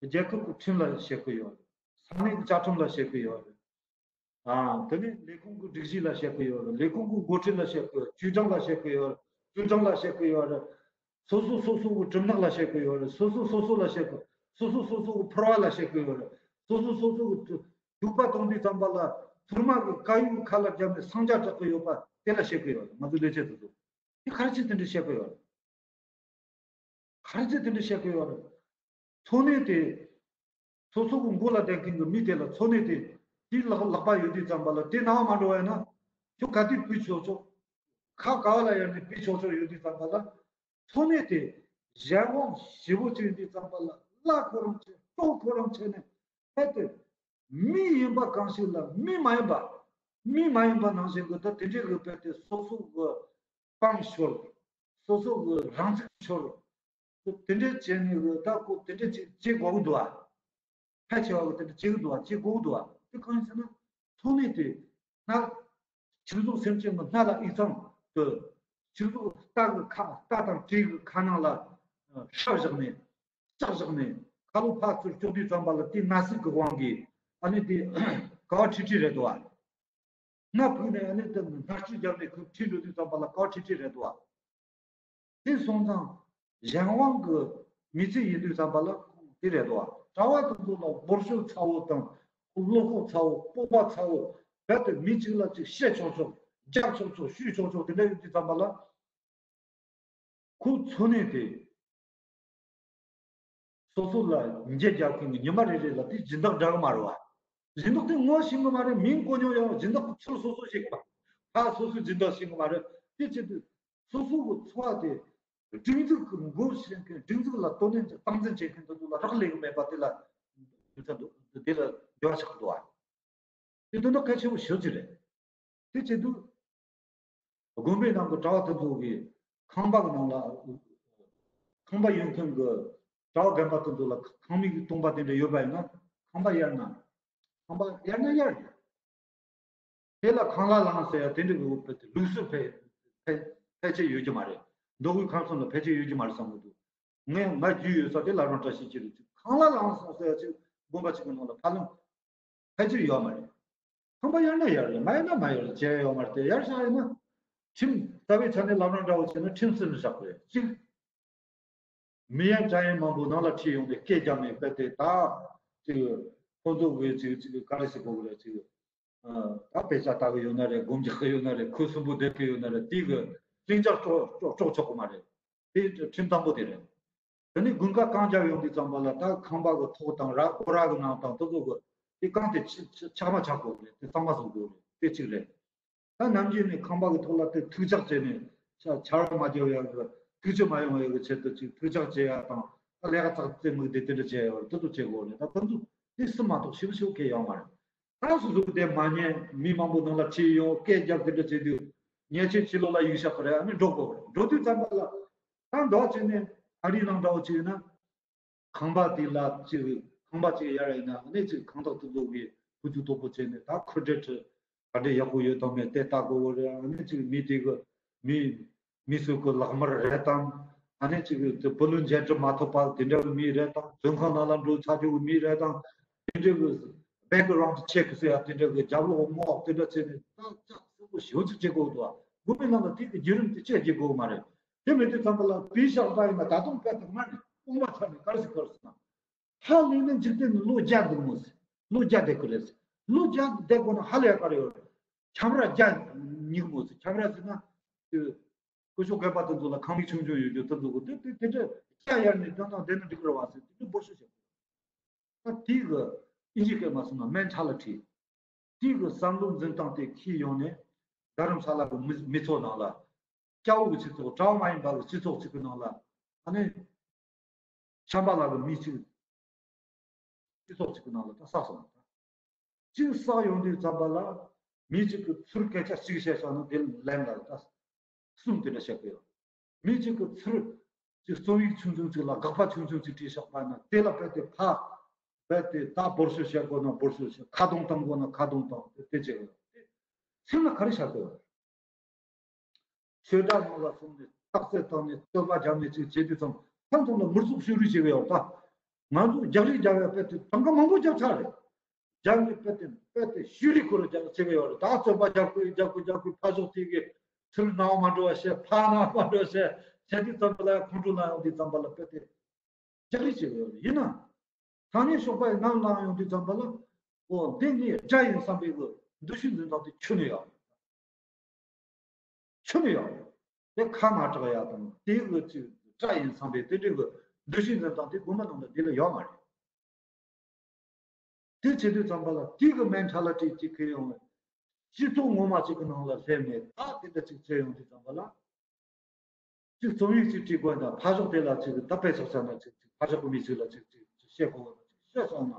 རྒྱལ་ཁབ་ཀྱི་ཁྲིམས་ལ་བཤད་ཀྱི་ཡོད་རེད། ས་གནས་ཀྱི་བཅའ་ཁྲིམས་ལ་བཤད་ཀྱི་ཡོད་རེད། ཨ། དེ་ནས་ལས་ཁུངས་ཀྱི་སྒྲིག་གཞི་ལ་བཤད་ཀྱི་ཡོད་རེད། ལས་ཁུངས་ཀྱི་འགོ་ཁྲིད་ལ་བཤད་ཀྱི་ཡོད། ཅུའུ་ཀྲང་ལ་བཤད་ཀྱི་ཡོད་རེད། ཅུའུ་ཀྲང་ལ་བཤད་ཀྱི་ཡོད་རེད། སོ་སོ་སོ་སོ་གི་གྲུབ་ནག་ལ་བཤད་ཀྱི་ཡོད་རེད། སོ་སོ་སོ་སོ་ལ་བཤད་ཀྱི། སོ་སོ་སོ་སོ་གི་ཕུར་བ་ལ་བཤད་ཀྱི་ཡོད་རེད། སོ་སོ་སོ་སོ་གི་སྡིག་པ་གཏོང་དུས་ཙམ་པ་ལ་ཚུར་མ་གི་དཀར་ཡོལ་ཁ་ལ་བརྒྱབ་ནས་སངས་རྒྱས་གྲགས་ཀྱི་ཡོད་པ་དེ་ལ་བཤད་ཀྱི་ཡོད་རེད། ང་ཚོ་ལས་བྱེད་དེ་ཚོ་དེ་ག་རེ་བྱས་དེ་འདྲ་བཤད་ཀྱི་ཡོད་རེད། ག་རེ་བྱས་དེ་འདྲ་བཤད་ཀྱི་ཡོད་རེད། འཚོ་གནས་དེ། སོ་སོ་གི་མགོ་ལ་བསྡད་མཁན་གྱི་མི་དེ་ལ་འཚོ་གནས་དེ། དེའི་ལག་ལག་པ་ཡོད་དུས་ཙམ་པ་ལ་དེ་སྣང་བ་མ་འགྲོ་བ་ཡིན་ན། ཁྱོད་ག་དུས་ཕུད་ཆོག་ཆོག་ཁ་ག་བ་ལ་ཡར་ནས་ཕུད་ཆོག་ཆོག་ཡོད་དུས་ཙམ་པ་ལ། འཚོ་གནས་དེ་གཞན་དབང་ཞེ་པོ་ཅིག་ཡིན་དུས་ཙམ་པ་ལ་བླ་ཁོ་རང་བྱས་གྲོགས་ཁོ་རང་བྱས་ནས་ཕལ་ཏེ། མི་ཡིན་པ་གང་ཞིག་ལ་མི་མ་ཡིན་པ། མི་མ་ཡིན་པ་ནང་བཞིན་གྱི་ད་དེ་འདྲའི་གི་ཕལ་ཏེ་སོ་སོ་གི་སྤང་ཤོར། སོ་སོ་གི་རང་ཚུགས་ཤོར། དེ་འདྲའི་བྱས་ནས་གི་ད་ཁོ་དེ་འདྲའི་བྱེད་བྱེད་དགོས་ཀྱི་འདུག་ཨ། ཕལ་ཆེ་བ་གི་དེ་འདྲ་བྱེད་ཀྱི་འདུག་ཨ། བྱེད་དགོས་ཀྱི་འདུག་ཨ། དེ་གང་ཡིན་ཟེར་ན། འཚོ་གནས་དེ། སྣ། ཁྱིམ་ཚང་སེམས་ཅན་གྱི་སྣ་ལ་ཡིག་ཚང་དུ། ཁྱིམ་ཚང་རྟ་གི་ཁ་རྟ་དང་བྲེ་གི་ཁ་ནང་ལ། ཨ། ཤ་བཞག་ནས། ལྕགས་བཞག་ནས། ཁ་ལོ་ཕར་ཚུར་བསྐྱོད་དུས་ཙམ་པ་ལ་དེ་ན་ཟུག་གི་དབང་གིས། ཨ་ནི་དེ་ག་བ་ཁྲིག་ཁྲིག་རེད་དོ་ཨ། སྣ་ཕུག་ནས་ཨ་ནི་དེ་སྣ་ལྕུག་བརྒྱབ་ནས་ཁོ་ཁྲིད་འགྲོ་དུས་ཙམ་པ་ལ་ག་བ་ཁྲིག་ཁྲིག་རེད་དོ་ཨ། དེ་སོང་ཙང་། གཞན་དབང་གི་མི་ཚེ་ཡིན་དུས་ཙམ་པ་ལ་དེ་རེད་དོ། གྲྭ་བ་དེ་ཚོ་ལ་སྦོར་ཤོག་ཚ་བོ་དང་། བློ་ཁོག་ཚ་བོ། སྤོབས་པ་ཚ་བོ། རྦད་དེ་མི་གཅིག་ལ་གཅིག་བཤད་ཆོག་ཆོག་རྒྱག་ཆོག་ཆོག་ཞུས་ཆོག་ཆོག་དེ་འདྲ་ཡོད་དུས་ཙམ་པ་ལ། ཁོ་འཚོ་གནས་དེ། སོ་སོ་ལ་འགྱེད་རྒྱག་མཁན་གྱི་ཉི་མ་རེ་རེ་ལ་དེ་སྦྱིན་བདག་འདྲ་གི་མ་རེད་བ། སྦྱིན་བདག་དེ་ངོ་ཤེས་གི་མ་རེད། མིང་གོ་མྱོང་ཡང་སྦྱིན་བདག་གི་ཚུལ་སོ་སོ་ཤེས་གི་མ་རེད། ཕ་སོ་སོའི་སྦྱིན་བདག་ཤེས་གི་མ་རེད། དེ་བྱེད་དུས་སོ་སོ་གི་འཚོ་བ་དེ་སྒྲིག་འཛུགས་ཀྱི་མགོ་ཤེས་མཁན། སྒྲིག་འཛུགས་ལ་དོ་ནན་གྱི་སྟངས་འཛིན་བྱེད་མཁན་དེ་ཚོ་ལ་རག་ལས་གི་མེད་པ་དེ་ལ་དེ་ལ་འགྱུར་བ་ཆགས་འདུག་བ། དེ་དོན་དག་གལ་ཆེན་པོ་ཞེ་པོ་ཅིག་རེད། དེ་བྱེད་དུས། དགོན་པའི་ནང་གི་གྲྭ་བ་དེ་ཚོ་གིས་ཁང་པ་གི་ནང་ལ། ཁང་པ་ཡོད་མཁན་གྱི་གྲྭ་བ་རྒན་པ་དེ་ཚོ་ལ་ཁང་མིག་གི་སྟོང་པ་དེ་འདྲ་ཡོད་པ་ཡིན་ན། ཁང་པ་གཡར་ན། ཁང་པ་གཡར་ན་གཡར་ཡོད། དེ་ལ་ཁང་གླ་བླངས་ཟེར་ཡ་དེ་འདྲ་གི་ལུགས་སྲོལ་ཕལ་ཕལ་ཕལ་ཆེར་ཡོད་ཀྱི་མ་རེད། མདོ་དབུས་ཁམས་གསུམ་ལ་ཕལ་ཆེར་ཡོད་ཀྱི་མ་རེད་བསམ་གྱི་འདུག་ངས་ང་རྒྱུས་ཡོད་ས་དེ་ལ་རང་བཀྲ་ཤིས་ཀྱི་རེད། ཁང་གླ་བླངས་སོང་ཟེར་ཡ་ཅིག་དགོན་པ་ཅིག་གི་ནང་ལ་ཕ་ལུང་ཕལ་ཆེར་ཡོད་མ་རེད། ཁང་པ་གཡར་ན་གཡར་རེད། མ་གཡར་ན་མ་གཡར་རེད། བྱས་ཡོད་མ་རེད། དེ་གཡར་བཞག་ཡོད་ན། ཁྲིམས་རྩ་བའི་ཆ་ནས་ལབ་རང་འདྲ་བོ་བྱས་ན་ཁྲིམས་སྲིད་ནས་བཞག་དགོས་རེད། གཅིག་མི་ཡན་དྲ་ཡན་མང་པོ་ནང་ལ་ཁྲིད་ཡོང་སྟེ་སྐད་རྒྱབ་ནས་བལྟས་ཏེ་ད། ཅིག་ཁོ་ཚོ་གིས་ཅིག་ཅིག་ག་རེ་ཟེར་དགོས་རེད། ཅིག་ཨ། ད་དཔེ་ཆ་ལྟ་གི་ཡོད་ན་རེད། སྒོམ་རྒྱག་གི་ཡོད་ན་རེད། ཁོ་གསོན་པོ་བསྡད་ཀྱི་ཡོད་ན་རེད། དེ་གི་ལྷིང་འཇགས་སྤྲོག་སྤྲོག་སྤྲོག་ཆོག་གི་མ་རེད། དེ་ཁྲིམས་དམ་པོ་དེ་རེད། དེ་ནས་དགུན་ཁ་གངས་རྒྱག་ཡོང་དུས་ཙམ་པ་ལ་ད་ཁང་པ་གི་ཐོག་དང་ར་སྒོ་ར་གི་ནང་དང་དེ་ཚོ་གི་དེ་གངས་དེ་ཆག་མ་ཆག་དགོས་རེད། དེ་གཙང་མ་བཟོ་དགོས་རེད། དེ་གཅིག་རེད། ད་ནམ་རྒྱུན་ནས་ཁང་པ་གི་ཐོག་ལ་དེ་ཐུག་ཆག་བྱས་ནས་ཆ་ཆར་པ་མ་རྒྱབ་ཡག་གི་ཐུག་ཆུ་མ་ཡོང་ཡག་གི་ཆེད་དུ་ཅིག་ཐུག་ཆག་བྱེད་ཡག་དང་། ད་ལས་ཀ་ཚགས་ཚུད་མིག་དེ་དེ་འདྲ་བྱེད་ཡག་དེ་ཚོ་བྱེད་དགོས་རེད། ད་དེ་ཚོ་དེ་སུ་མ་གཏོགས་ཞིབ་ཞིབ་མཁན་ཡོད་མ་རེད། ད་སོ་སོ་དེ་མ་ཉན་མི་མང་པོ་ནང་ལ་ཁྲིད་ཡོང་སྐད་རྒྱབ་དེ་འདྲ་བྱེད་དུས་ཉེས་ཆད་ཕྱི་ལོགས་ལ་གཡུག་བཞག་པ་རེད། ཨ་ནི་འགྲོ་དགོས་པ་རེད། འགྲོ་དུས་ཙམ་པ་ལ་ད་འདོགས་བྱས་ནས་ ཨ་རིའི་ནང་འདྲ་བོ་ཅིག་ཡིན་ན། ཁང་པ་དེ་ལ་ཅིག་ཁང་པ་ཅིག་ཡར་ཡིན་ན་ཨ་ནི་ཅིག་ཁང་ཐོག་དེ་ཚོ་གི་ཁུ་བྱུག་དོག་པོ་བྱས་ནས། ད་ཁུ་འབྲས་ག་འདྲ་ཡག་པོ་ཡོད་དམ་མེད་དེ་ལྟ་དགོས་པ་རེད། ཨ་ནི་ཅིག་མི་དེ་གི་མི་མི་སུ་གི་ལག་དམར་རེད་དམ། ཨ་ནི་ཅིག་གི་དེ་བུ་ལོན་འཇལ་གྲབས་མ་ཐུབ་པ་དེ་འདྲ་གི་མི་རེད་དམ། བཙོན་ཁང་ནང་ལ་འགྲོ་ཚར་རྒྱུ་གི་མི་རེད་དམ། དེ་འདྲ་གི་background check ཟེར་ཡ་དེ་འདྲ་གི་རྒྱབ་ལོགས་སྔོག་དེ་འདྲ་བྱས་ནས་ཏག་ཏག་གསལ་པོ་ཞེ་པོ་ཅིག་བྱེད་དགོས་འདུག་དགོས་པའི་ནང་ལ་དེ་གི་བརྒྱུད་རིམ་དེ་ཅིག་བརྒྱུད་དགོས་མ་རེད། དེ་མེད་དུས་ཙམ་པ་ལ་བོད་ཤར་པ་ཡིན་ན་ད་དུང་དཔེ་དང་མ་ནི་དཔུང་པ་ཚ་ནས་གར་སི་གར་སི་ན། ཧ་ལས་ནས་འཇིག་རྟེན་ནི་ལོ་བརྒྱ་འདུག་མོ་ཟེར། ལོ་བརྒྱ་བསྡད་དགོས་རེད་ཟེར། ལོ་བརྒྱ་བསྡད་དགོས་ན་ཧ་ལས་ཡ་ག་རེ་ཡོད་རེད། ཁྱམས་ར་བརྒྱ་ཉིག་མོ་ཟེར། ཁྱམས་ར་ཟེར་ན། དེ་སྐུ་ཞབས་སྐལ་པ་དེ་ཚོ་ལ་ཁང་མིག་ཆུང་ཆུང་ཡོད་རྒྱུ་དེ་ཚོ་གི་དེ་དེ་དེ་འདྲ་བརྒྱ་ཡར་ནས་ད་ལྟ་བསྡད་ན་འགྲིག་གི་རེད་བ་ཟེར། དེ་འདྲ་འབོར་ཤོག་བྱེད། ད་དེ་གི་ཨིན་ཇི་སྐད་མ་སོང་ན་mentality། དེ་གི་བསམ་བློ་འཛིན་སྟངས་དེ་འཁྱེར་ཡོང་ནས་རྡ་རམ་ས་ལ་གི་མི་མི་ཚོགས་ནང་ལ། སྐྱ་བོ་གི་སྤྱི་ཚོགས། གྲྭ་བ་མ་ཡིན་པ་གི་སྤྱི་ཚོགས་ཅིག་གི་ནང་ལ། ཨ་ནི་ཤམ་བྷ་ལ་གི་མི་གཅིག་སྤྱི་ཚོགས་གཅིག་གི་ནང་ལ་ད་བསགས་སོང་། གཅིག་བསགས་ཡོང་དུས་ཙམ་པ་ལ་མི་གཅིག་གི་ཚུར་སྐད་ཆ་གཅིག་བཤད་བཞག་ན་དེ་ལན་ལ་ད་གསུམ་དེ་འདྲ་བཤད་གི་ཡོད། མི་གཅིག་གི་ཚུར་ཅིག་རྩོམ་ཡིག་ཆུང་ཆུང་གཅིག་ལ་དགག་པ་ཆུང་ཆུང་གཅིག་བྲིས་བཞག་པ་ན་དེ་ལ་རྦད་དེ་ཕ་རྦད་དེ་ད་འབོར་ཤོག་བཤད་དགོས་ན་འབོར་ཤོག་བཤད། ཁ་རྡུང་བཏང་དགོས་ན་ཁ་རྡུང་བཏང་། དེ་དེ་བྱེད་གི་ཡོད། དེ་སེམས་ལ་ག་རེ་བཞག་གི་ཡོད། ཆོས་གྲྭ་ནང་ལ་སོང་ནས་རྟགས་གསལ་བཏང་ནས་རྩོད་པ་བརྒྱབ་ནས་ཅིག་བྱེད་དུས་ཙམ་ཁམས་ཚང་ལ་མི་ཚོགས་ཤོད་རེས་བྱེད་གི་ཡོད་ད། ང་ཚོ་རྒྱག་རེས་རྒྱག་ཡ་དཔེ་དེ་གྲངས་ཀ་མང་པོ་རྒྱབ་ཚར་རེད། རྒྱག་རེས་དཔེ་དེ་དཔེ་དེ་ཤོད་རེས་ཁོ་རང་རྒྱག་བྱེད་གི་ཡོད་རེད། ད་རྩོད་པ་རྒྱག་དགོས་རྒྱག་དགོས་རྒྱག་དགོས། ཕར་ཕྱོགས་དེ་གི་ཚུར་ནང་མ་འགྲོ་བ་བྱེད། ཕར་ནང་མ་འགྲོ་བ་བྱེད། བྱེད་དུས་ཙམ་པ་ལ་ཁོང་ཁྲོ་ལངས་ཡོང་དུས་ཙམ་པ་ལ་དཔེ་དེ་རྒྱག་རེས་བྱེད་གི་ཡོད་རེད། ཡིན་ནའང་། ཐ་སྙད་ཤོག་པ་ཡི་ནང་ལངས་ཡོང་དུས་ཙམ་པ་ལ། འོ་འདི་ངའི་དགྲ་ཡིན་བསམ་པའི་གི་འདུ་ཤེས་འཛིན་སྟངས་དེ་ཁྱོན་ནས་ཡོད་རེད། ཁྱོན་ནས་ཡོད་རེད། དེ་ཁ་མ་གྲག་ཡ་དང་དེའི་གི་ཅིག་དགྲ་ཡིན་བསམ་པའི་དེ་འདྲའི་གི་འདུ་ཤེས་འཛིན་སྟངས་དེ་དགོན་པ་ནང་ལ་དེ་ལ་ཡོད་མ་རེད། དེ་བྱེད་དུས་ཙམ་པ་ལ་དེ་གི་མེན་ཊ་ལི་ཊི་ཅིག་གི་ཡོང་བའི་སྤྱི་ཚོགས་ངོ་མ་ཅིག་གི་ནང་ལ་སླེབས་ནས་ད་དེ་འདྲ་ཅིག་བྱས་ཡོང་དུས་ཙམ་པ་ལ། ཅིག་རྩོམ་ཡིག་ཅིག་བྲིས་དགོས་ན་ཕར་ཕྱོགས་དེ་ལ་ཅིག་ད་དཔེ་ཆ་བཞག་ན་ཅིག་ཅིག་ཕར་ཕྱོགས་ཀྱི་མི་ཚོ་ལ་ཅིག་ཅིག་ཅིག་བཤད་དགོས་པ་ཅིག་བཤད་སོང་ན།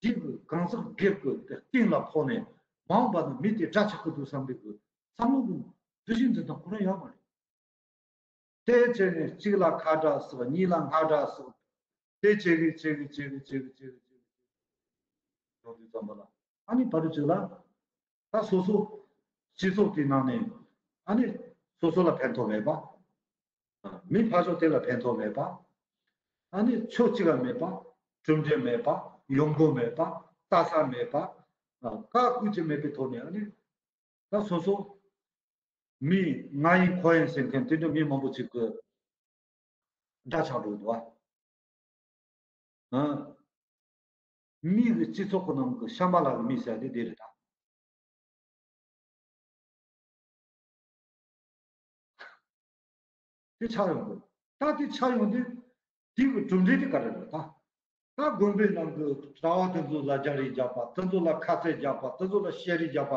དེ་གི་གང་ཟག་སྒེར་གྱི་དེ་གཏིང་ལ་ཕོག་ནས་མ་འོངས་པ་ན་མི་དེ་དགྲ་ཆགས་ཀྱི་འདུག་བསམ་པའི་གི་བསམ་བློ་གི་འདུ་ཤེས་འཛིན་སྟངས་ཁོ་རང་ཡོད་མ་རེད། དེ་བྱས་ནས་གཅིག་ལ་ཁ་གྲག་ཟེར། གཉིས་ལ་སྔ་གྲག་ཟེར། དེ་བྱེད་གི་བྱེད་གི་བྱེད་གི་བྱེད་གི་བྱེད་གི་བྱེད་གི་ཡོང་དུས་ཙམ་པ་ལ། ཨ་ནི་བར་དུ་ཅིག་ལ་ད་སོ་སོ་སྤྱི་ཚོགས་དེའི་ནང་ནས་ཨ་ནི་སོ་སོ་ལ་ཕན་ཐོགས་མེད་པ། མི་ཕར་ཕྱོགས་དེ་ལ་ཕན་ཐོགས་མེད་པ། ཨ་ནི་ཕྱོགས་གཅིག་ལ་མེད་པ། གྲུབ་འབྲས་མེད་པ། ཡོང་སྒོ་མེད་པ། ལྟ་ས་མེད་པ། ཨ་བཀའ་བཀོད་ཀྱི་མེད་པའི་ཐོག་ནས་ཨ་ནི་ད་སོ་སོ་མི་ང་ཡིན་ཁོ་ཡིན་ཟེར་མཁན་དེ་འདྲ་མི་མང་པོ་ཅིག་གི་དགྲ་ཆགས་འགྲོ་འདུག་ཨ། ཨ། མི་གི་སྤྱི་ཚོགས་ཀྱི་ནང་གི་ཤམ་བྷ་ལ་གི་མི་ཟེར་དེ་དེ་རེད་ད། དེ་ཆགས་ཡོང་དུས། ད་དེ་ཆགས་ཡོང་དུས། དེ་གི་གྲུབ་འབྲས་དེ་ག་རེ་རེད་ད། ད་དགོན་པའི་ནང་གི་གྲྭ་བ་དེ་ཚོ་ལ་རྒྱག་རེས་རྒྱག་པ། དེ་ཚོ་ལ་ཁ་གཏད་རྒྱག་པ། དེ་ཚོ་ལ་བཤད་རེས་རྒྱག་པ།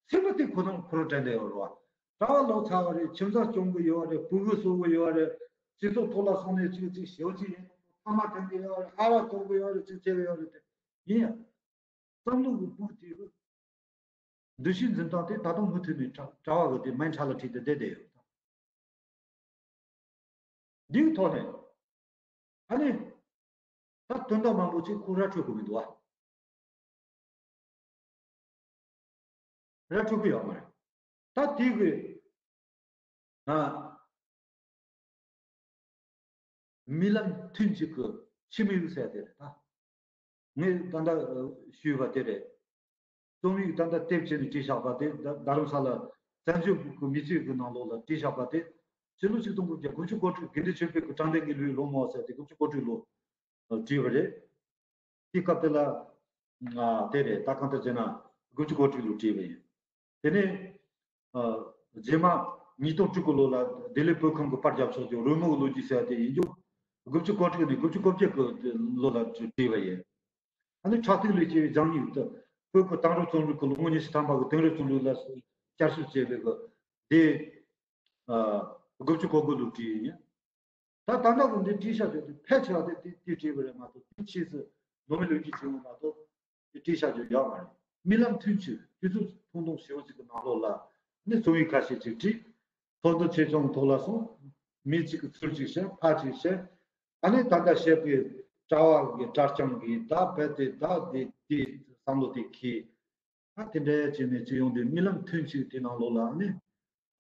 སེམས་པ་དེ་ཁོ་ན་ཁོ་རང་དྲན་བསྡད་ཡོད་རེད་བ། གྲྭ་བ་ལོག་ཚར་བ་རེད། ཁྱིམ་ཚང་སྐྱོང་གི་ཡོད་རེད། ཕྲུ་གུ་གསོ་གི་ཡོད་རེད། སྤྱི་ཚོགས་ཐོག་ལ་སོང་ནས་ཅིག་ཅིག་ཞེ་པོ་ཅིག་ཡིན། ཕ་མ་དྲན་གི་ཡོད་རེད། ཨ་བ་གཏོང་གི་ཡོད་རེད། ཅིག་བྱེད་གི་ཡོད་རེད་དེ། ཡིན་ཡང་། བསམ་བློ་གི་སྦུག་དེ་གི་འདུ་ཤེས་འཛིན་སྟངས་དེ་ད་དུང་མུ་མཐུད་ནས་གྲྭ་གྲྭ་བ་གི་དེ་མེན་ཊ་ལི་ཊི་དེ་བསྡད་བསྡད་ཡོད། འདིའི་ཐོག་ནས་ཨ་ནི་ད་དོན་དག་མང་པོ་ཅིག་ཁོ་ར་འཕྲོད་གི་མི་འདུག་ཨ། ར་འཕྲོད་གི་ཡོད་མ་རེད། ད་དེ་གི་ཨ། རྨི་ལམ་ཐུན་གཅིག་གི་འཆི་མེད་ཟེར་དེ་རེད་ད། ངས་ད་ལྟ་ཞུས་པ་དེ་རེད། རྩོམ་ཡིག་ད་ལྟ་དེབ་བྱས་ནས་བྲིས་བཞག་པ་དེ་རྡ་རྡ་རམ་ས་ལ་བཙན་བྱོལ་གྱི་མི་ཚེ་གི་ནང་ལོགས་ལ་བྲིས་བཞག་པ་དེ། ཕྱི་ལོ་ཆིག་སྟོང་དགུ་བརྒྱ་དགུ་བཅུ་གོ་དྲུག་དགེ་འདུན་ཆོས་འཕེལ་གྱི་དྲང་བདེན་གྱི་ལུས་ལོ་མོ་ཟེར་དེ་དགུ་བཅུ་གོ་དྲུག་ལོ་བྲིས་པ་རེད། དེ་སྐབས་དེ་ལ་ང་དེ་རེད་ད། གང་ལྟར་བྱས་ན་དགུ་བཅུ་གོ་དྲུག་ལོ་བྲིས་པ་ཡིན། དེ་ནས་ཨ། རྗེས་མ་ཉིས་སྟོང་དྲུག་གི་ལོ་ལ་ལྡི་ལི་བོད་ཁང་གི་པར་རྒྱབ་ཕྱོགས་ཀྱི་རོལ་མོའི་ལོ་རྒྱུས་ཟེར་ཡ་དེ་ཡིན་རྒྱུ། དགུ་བཅུ་གོ་དྲུག་ནས་དགུ་བཅུ་གོ་བརྒྱད་ཀྱི་ལོ་ལ་བྲིས་པ་ཡིན། ཨ་ནི་ཕྲག་སྟེང་ལས་སྐྱེས་པའི་སྦྱང་ཡིག་ཏུ་བོད་ཀྱི་དེང་རབས་རྩོམ་རིག་གི་ལོ་ངོ་ཉི་ཤུ་ཐམ་པ་གི་དེང་རབས་རྩོམ་རིག་ལ་བསྐྱར་ཞིབ་བྱས་པའི་གི་དེ། ཨ། དགུ་བཅུ་གོ་དགུ་ལོ་བྲིས་ཡིན། ད་ད་ལྟ་གི་འདི་བྲིས་བཞག་དེ་ཕལ་ཆེ་བ་དེ་དེ་དེ་བྲིས་པ་རེད་མ་གཏོགས། དེ་ཕྱིས་སུ་ནོ་མི་ལོ་རྒྱུས་བྱུང་བ་མ་གཏོགས། དེ་བྲིས་བཞག་རྒྱུ་ཡོད་མ་རེད། རྨི་ལམ་ཐུན་གཅིག་དུས་ཚོད་ཐུང་ཐུང་ཞེ་པོ་ཅིག་གི་ནང་ལོགས་ལ་ནི་རྩོམ་ཡིག་ཁ་ཤས་ཅིག་བྲིས། ཚོགས་འདུ་ཆེ་ཆུང་ཐོག་ལ་སོང་། མི་གཅིག་གིས་ཚུར་གཅིག་བཤད། ཕར་གཅིག་བཤད། ཨ་ནི་ད་ལྟ་བཤད་པའི་གྲྭ་བ་གི་གྲྭ་རྐྱང་གིས་ད་རྦད་དེ་ད་དེ་དེ་བསམ་བློ་དེ་འཁྱེར། ད་དེ་འདྲ་བྱས་ནས་ཅི་ཡོང་དུས་རྨི་ལམ་ཐུན་གཅིག་དེ་ནང་ལོགས་ལ་ནི།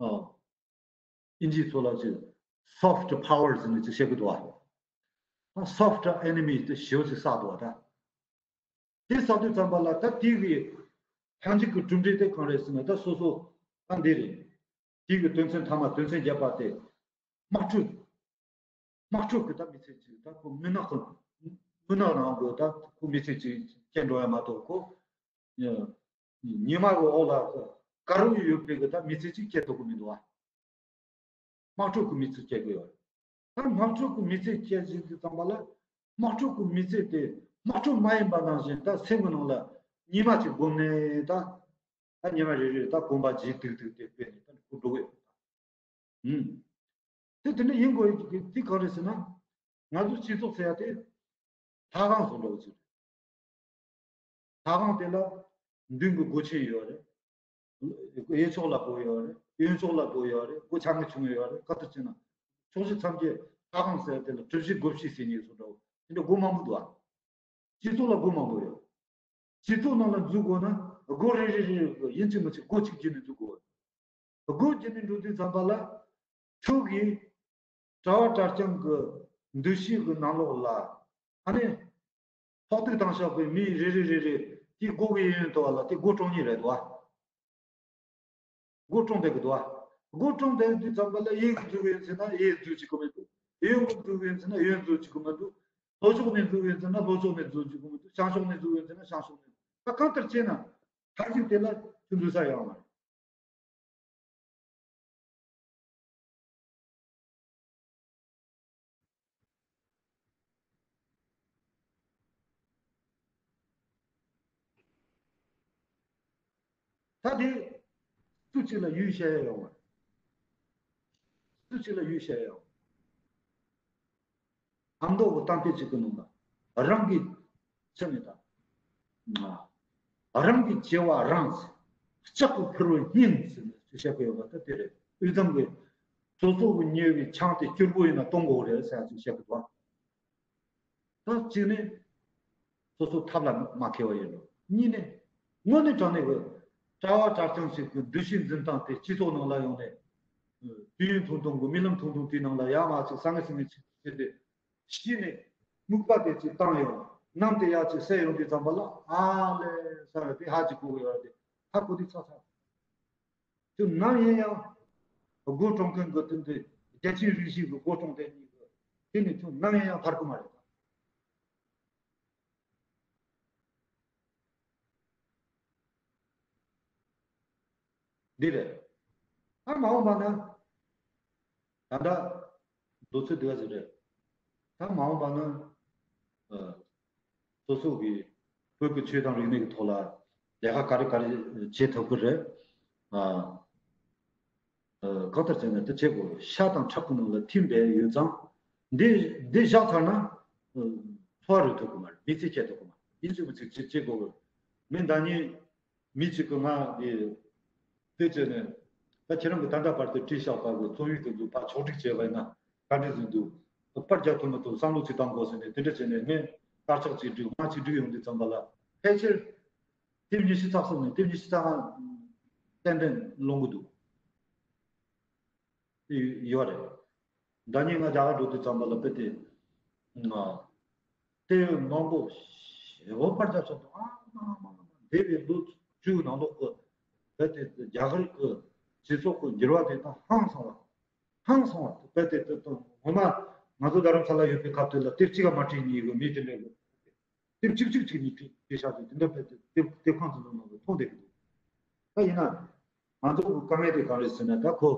ཨ། ཨིན་ཇིའི་ཚོ་ལ་ཅི། soft power ཟེར་ནས་ཅི་བཤད་གི་འདུག་བ། ད་soft enemy དེ་ཞེ་པོ་ཅིག་བསགས་འདུག་བ་ད། དེ་བསགས་དུས་ཙམ་པ་ལ་ད་དེ་གི་ལྷན་ཅིག་གི་གྲུབ་འབྲས་དེ་གང་རེད་ཟེར་ན། ད་སོ་སོ་ད་འདི་རེད། དེ་གི་དོན་ཚན་ཐ་མ་དོན་ཚན་བརྒྱད་པ་དེ། དམག་འཁྲུག་དམག་འཁྲུག་གི་ད་མི་ཚེ་གཅིག་ད་ཁོ་མུན་ནག་གི། མུན་ནག་ནང་གི་ད་ཁོ་མི་ཚེ་གཅིག་སྐྱེལ་འགྲོ་ཡ་མ་གཏོགས་ཁོ། ཉི་མ་གི་འོག་ལ་དཀར་པོ་ཡོད་པའི་གི་ད་མི་ཚེ་གཅིག་སྐྱེལ་ཐུབ་གི་མི་འདུག་བ། དམག་འཁྲུག་གི་མི་ཚེ་སྐྱེལ་གི་ཡོད་རེད། ད་དམག་འཁྲུག་གི་མི་ཚེ་སྐྱེལ་བཞིན་དུས་ཙམ་པ་ལ། དམག་འཁྲུག་གི་མི་ཚེ་དེ་དམག་འཁྲུག་མ་ཡིན་པ་ནང་བཞིན་ད་སེམས་ཀྱི་ནང་ལ་ཉི་མ་གཅིག་བསྒོམས་ནས་ད། ད་ཉི་མ་རེ་རེ་ད་གོམ་པ་བརྗེ་ཏིག་ཏིག་དེ་སྤོས་ནས་ད་འགྲོ་གི་ཡོད། ཨུམ། དེ་དེ་འདྲ་ཡིན་དགོས་ཡག་གི་དེ་གང་རེད་ཟེར་ན། ང་ཚོ་སྤྱི་ཚོགས་ཟེར་ཡ་དེ་ལྷ་ཁང་བཟོ་འདྲ་བོ་ཅིག་རེད། ལྷ་ཁང་དེ་ལ་མདུན་གྱི་སྒོ་ཆེན་ཡོད་རེད། གཡས་ཕྱོགས་ལ་སྒོ་ཡོད་རེད། གཡོན་ཕྱོགས་ལ་སྒོ་ཡོད་རེད། སྒོ་ཆུང་ངུ་ཆུང་ངུ་ཡོད་རེད། ག་དུས་ཕྱིན་ན་ཕྱོགས་བཞི་མཚམས་བརྒྱད། ལྷ་ཁང་ཟེར་ཡ་དེ་ལ་གྲུ་བཞི་སྒོ་བཞི་ཟེར་མཁན་བཟོ་འདྲ་བོ་དེ་འདྲ་སྒོ་མང་པོ་འདུག་ཨ། སྤྱི་ཚོགས་ལ་སྒོ་མང་པོ་ཡོད། སྤྱི་ཚོགས་ནང་ལ་འཛུལ་དགོས་ན་སྒོ་རེ་རེ་རེ་ཡིན་གཅིག་མིན་གཅིག་སྒོ་གཅིག་བརྒྱུད་ནས་འཛུལ་དགོས། སྒོ་བརྒྱུད་ནས་འགྲོ་དུས་ཙམ་པ་ལ་ཁྱོད་ཀྱིས་གྲྭ་བ་གྲྭ་རྐྱང་གི་འདུ་ཤེས་ཀྱི་ནང་ལོགས་ལ། ཨ་ནི་ཕོག་ཐུག་བཏང་བཞག་པའི་མི་རེ་རེ་རེ་རེ་དེ་སྒོ་གི་གཡས་གཡོན་དུ་བ་ལ་དེ་སྒོ་ཀྲུང་གཉིས་རེད་དོ། སྒོ་ཀྲུང་བསྡད་ཀྱི་འདུག་བ། སྒོ་ཀྲུང་བསྡད་དུས་ཙམ་པ་ལ་གཡས་ཀྱི་འཛུལ་གྱི་ཡིན་ཟེར་ན་གཡས་འཛུལ་བྱེད་ཀྱི་མི་འདུག་གཡོན་གྱི་འཛུལ་གྱི་ཡིན་ཟེར་ན་གཡོན་འཛུལ་བྱེད་ཀྱི་མི་འདུག་ལྷོ་ཕྱོགས་ནས་འཛུལ་གྱི་ཡིན་ཟེར་ན་ལྷོ་ཕྱོགས་ནས་འཛུལ་བྱེད་ཀྱི་མི་འདུག་བྱང་ཕྱོགས་ནས་འཛུལ་གྱི་ཡིན་ཟེར་ན་བྱང་ཕྱོགས་ནས། ད་གང་ལྟར་བྱས་ན་མཐའ་མཇུག་དེ་ལ་ཁྱོད་འཛུལ་ས་ཡོད་མ་རེད། ད་དེ་སུ་གཅིག་ལ་ཡུལ་བཤད་ཡ་ཡོད་མ་རེད། སུ་གཅིག་ལ་ཡུལ་བཤད་ཡ་ཡོད། ཨ་མདོ་གི་གཏམ་དཔེ་གཅིག་གི་ནང་ལ། རང་གི་ཚེ་ནི་དང་། རང་གི་སྐྱེ་བ་རང་། ལྕགས་ཀྱི་ཕུར་བུ་སྙིང་ཟེར་ནས་བཤད་ཀྱི་ཡོད་པ་ད་དེ་རེད། དབུས་གཙང་གི་སོ་སོ་གི་ཉེ་བའི་ཆང་དེ་སྐྱུར་པོ་ཡིན་ན་གཏོང་དགོས་རེད་ཟེར་ཡ་ཅིག་བཤད་ཀྱི་འདུག་ད་གཅིག་ནི་སོ་སོ་ཐབས་ལ་མ་མཁས་པ་ཡིན་ནོ། གཉིས་ནི་དངོས་གནས་དྲང་གནས་ཀྱི་གྲྭ་བ་གྲྭ་རྐྱང་ཞིག་གི་འདུ་ཤེས་འཛིན་སྟངས་དེ་སྤྱི་ཚོགས་ནང་ལ་ཡོང་ནས། དུས་ཡུན་ཐུང་ཐུང་གི་རྨི་ལམ་ཐུང་ཐུང་དེའི་ནང་ལ་ཡར་མར་ཅིག་ཟང་ངེ་ཟིང་ངེ་ཅིག་བྱས་ཏེ། གཞི་ནས་སྨུག་པ་དེ་ཅིག་བཏང་ཡོང་། གནམ་དེ་ཡར་ཅིག་སད་ཡོང་དུས་ཙམ་པ་ལ་ཨ་ལས་ས་ར་དེ་ཧ་ཅིག་གོ་གི་ཡོད་རེད་དེ། ཧ་གོ་དུས་ཚ་ཚ། དུས་ནམ་ཡིན་ཡང་སྒོ་ཀྲུང་མཁན་གྱི་དོན་དུ་རྒྱལ་ཆེན་རིགས་བཞི་གི་སྒོ་ཀྲུང་དེ་གཉིས་ཀྱི་དེ་ནི་དུས་ནམ་ཡིན་ཡང་ཐར་གི་མ་རེད། འདི་རེད། ད་མ་འོངས་པ་ན། ད་ལྟ་མདོ་ཚུལ་འདི་ག་ཟིག་རེད། ད་མ་འོངས་པ་ན། ཨ། སོ་སོ་གི་བོད་ཀྱི་ཆོས་དང་རིག་གནས་ཀྱི་ཐོག་ལ་ལས་ཀ་ག་རེ་ག་རེ་བྱེད་ཐུབ་ཀྱི་རེད། ཨ། ཨ། གང་ལྟར་བྱས་ན་འདི་བྱེད་དགོས། ཤ་དང་ཁྲག་གི་ནང་ལ་ཐིམ་པས་ཡོད་ཙང་། འདི་འདི་བཞག་ཚར་ན། ཨ། འཚོ་བ་རོལ་ཐུབ་ཀྱི་མ་རེད། མི་ཚེ་སྐྱེལ་ཐུབ་ཀྱི་མ་རེད། ཡིན་ཚུལ་མི་ཚིག་ཅིག་བྱེད་དགོས། མི་འདང་ཉིན། མི་གཅིག་གིས་ང་འདི་དེ་བྱས་ནས། ད་ཁྱེད་རང་གིས་ད་ལྟ་བར་དུ་བྲིས་བཞག་པ་གི་རྩོམ་ཡིག་དེ་ཚོ་ཕར་ཕྱོགས་སྒྲིག་བྱས་པ་ཡིན་ན་ག་འདྲ་ཟིག་འདུག་པར་རྒྱག་ཐུབ་མི་ཐུབ་བསམ་བློ་ཅིག་བཏང་དགོས་ཟེར་ནས་དེ་འདྲ་བྱས་ནས་ངས་དཀར་ཆག་ཅིག་བསྒྲིགས། ང་ཅིག་བསྒྲིགས་ཡོང་དུས་ཙམ་པ་ལ་ཕལ་ཆེར་དེབ་ཉི་ཤུ་རྩ་གསུམ་ནས་དེབ་ཉི་ཤུ་རྩ་ལྔ་ཏན་ཏན་ལོང་གི་འདུག་ཡོད་རེད། ཟླ་ཉིན་ང་རྒྱ་གར་འགྲོ་དུས་ཙམ་པ་ལ་དཔེ་དེ། ང་། དེབ་མང་པོ་ཞེ་པོ་ཕར་རྒྱབ་སོང་དང་། ཨ་མ་མ་མ་མ། འདས་པའི་ལོ་བཅུ་ནང་ལོགས་ཀྱི་དཔེ་དེ་རྒྱ་གར་གྱི་སྤྱི་ཚོགས་ཀྱི་འགྱུར་བ་དེ་དང་ཧང་སང་བ། ཧང་སང་བ་དཔེ་དེ་དེ་དང་ངོ་མ་ང་ཚོ་རྡ་རམ་ས་ལ་ཡོད་པའི་སྐབས་དེ་ལ་དེབ་གཅིག་ག་མ་བྲིས་ཉིན་གི་མི་དེ་འདྲ་གི་དེབ་གཅིག་གཅིག་གཅིག་གཉིས་བྲིས་བྲིས་བཞག་དུས་དེ་འདྲ་དཔེ་དེ་དེབ་དེབ་ཁང་ཚོ་ནང་ལ་མཐོང་བསྡད་ཀྱི་འདུག་ད་ཡིན་ན། ང་ཚོ་གི་དཀའ་ངལ་དེ་ག་རེ་ཟེར་ན། ད་ཁོ་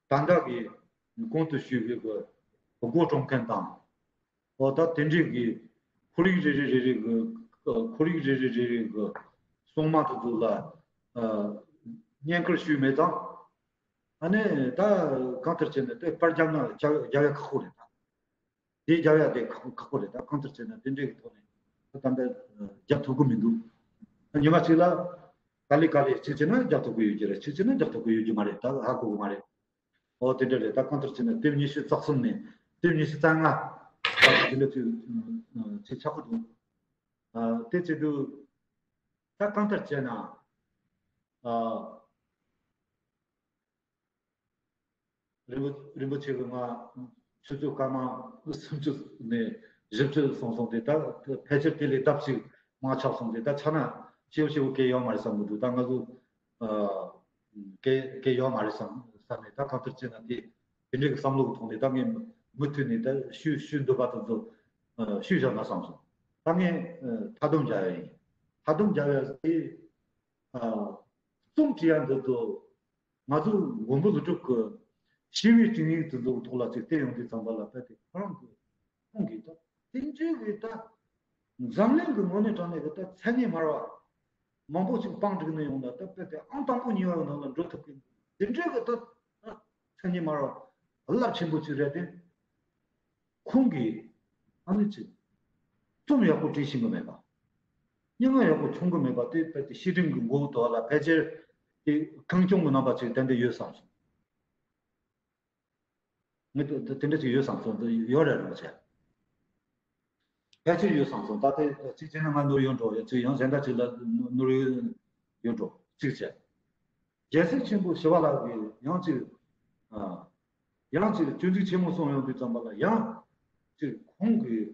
ད་ལྟ་གི་གོང་དུ་ཞུས་པའི་གི་སྒོ་ཀྲུང་མཁན་དང་། འོ་ད་དེ་འདྲའི་གི་ཁོར་ཡུག་རེ་རེ་རེ་རེ་གི་ཁོར་ཡུག་རེ་རེ་རེ་རེ་གི་སྲུང་མ་དེ་ཚོ་ལ་ཨ་བསྙེན་བཀུར་ཞུས་མེད་ཙང་། ཨ་ནི་ད་གང་ལྟར་བྱས་ན་དེ་པར་རྒྱབ་ན་རྒྱབ་རྒྱབ་ཡ་ཁག་པོ་རེད་ད། དེ་རྒྱབ་ཡ་དེ་ཁག་ཁག་པོ་རེད། ད་གང་ལྟར་བྱས་ན་དེ་འདྲའི་གི་ཐོག་ནས་ད་ལྟ་རྒྱབ་ཐུབ་ཀྱི་མི་འདུག་ཉི་མ་གཅིག་ལ་ག་ལེ་ག་ལེ་གཅིག་བྱས་ན་རྒྱབ་ཐུབ་ཀྱི་ཡོད་ཀྱི་རེད། གཅིག་བྱས་ན་རྒྱབ་ཐུབ་ཀྱི་ཡོད་ཀྱི་མ་རེད། ད་ཧ་གོ་གི་མ་རེད། ཨོ་དེ་འདྲ་རེད། ད་གང་ལྟར་བྱས་ན་དེབ་ཉི་ཤུ་རྩ་གསུམ་ནས་དེབ་ཉི་ཤུ་རྩ་ལྔ་དེ་འདྲ་ཅིག་ཅིག་ཆགས་ཀྱི་འདུག་ཨ་དེ་བྱེད་དུས་ད་གང་ལྟར་བྱས་ན། ཨ། རིན་པོ་རིན་པོ་ཆེ་གི་ང་ཆུ་ཚོད་སྐར་མ་སུམ་ཅུ་ནས་བཞི་བཅུ་སོང་སོང་སྟེ། ད་ཕལ་ཆེར་དེ་ལས་ལྡབ་གཅིག་མང་ཆགས་སོང་སྟེ། ད་ཆ་ན་ཞེ་པོ་ཞེ་པོ་གལ་ཡོད་མ་རེད་བསམ་གི་འདུག་ད་ང་ཚོ་ཨ་གལ་གལ་ཡོད་མ་རེད་བསམ་བསམ་ནས། ད་གང་ལྟར་བྱས་ན་དེ་དེ་འདྲའི་གི་བསམ་བློ་གི་ཐོག་ནས་ད་ངས་མུ་མུ་མཐུད་ནས་ད་ཞུ་ཞུ་འདོད་པ་དེ་ཚོ་ཨ་ཞུས་བཞག་ན་བསམ་སོང་། ད་ངས་ཨ་མཐའ་སྡོམ་རྒྱག་ཡ་ཡིན། མཐའ་སྡོམ་རྒྱག་ཡ་དེ་ཨ་རྩོམ་བྲིས་ཡ་འདི་ཚོ། ང་ཚོ་མགོན་པོ་ཀླུ་སྒྲུབ་ཀྱི་ཞི་བའི་སྤྱི་དངོས་དེ་ཚོའི་ཐོག་ལ་ཅིག་བལྟས་ཡོང་དུས་ཙམ་པ་ལ། རྦད་དེ་ཁོ་རང་གི་ཁོང་གིས་ད་དེ་འདྲའི་གི་ད་འཛམ་གླིང་གི་ངོས་ནས་དྲངས་ནས་གི་ད་མཚན་ཉིད་སྨྲ་བ་མང་པོ་ཅིག་སྤུངས་བསྒྲིགས་ནས་ཡོང་ན། ད་རྦད་དེ་ཨང་དང་པོ་གཉིས་པའི་ནང་ལ་འགྲོ་ཐུབ་མཁན་དེ་འདྲའི་གི་ད་ད་མཚན་ཉིད་སྨྲ་བ་རླབས་ཆེན་པོ་ཅིག་རེད་དེ། ཁོང་གིས་ཨ་ནི་ཅིག་རྩོམ་ཡག་པོ་བྲིས་ཤེས་ཀྱི་མེད་པ། སྙན་ངག་ཡག་པོ་འཁྱོངས་ཀྱི་མེད་པ་དེ་རྦད་དེ་བཤད་རིམ་གྱི་མགོ་བོ་དོག་ལ་ཕལ་ཆེར་དེ་གང་བྱུང་གི་རྣམ་པ་ཅིག་ཏན་ཏན་ཡོད་བསམ་སོང་། ངས་དེ་དེ་འདྲ་ཅིག་ཡོད་བསམ་སོང་། དེ་ཡོད་རེད་རེད་མ་བྱས། ཕལ་ཆེར་ཡོད་བསམ་སོང་། ད་དེ་གཅིག་བྱས་ན་ང་ནོར་ཡོད་འགྲོ། ཡང་གཅིག་ཡང་གཞན་དག་ཅིག་ལ་ནོར་ཡོད་ཡོད་འགྲོ། གཅིག་བྱས། རྒྱལ་སྲས་ཆེན་པོ་ཞི་བ་ལྷ་གིས་ཡང་ཅིག་ཨ། ཡང་ཅིག་སྤྱོད་འཇུག་ཆེན་མོ་གསུངས་ཡོང་དུས་ཙམ་པ་ལ། ཡང་ཅིག་ཁོང་གིས་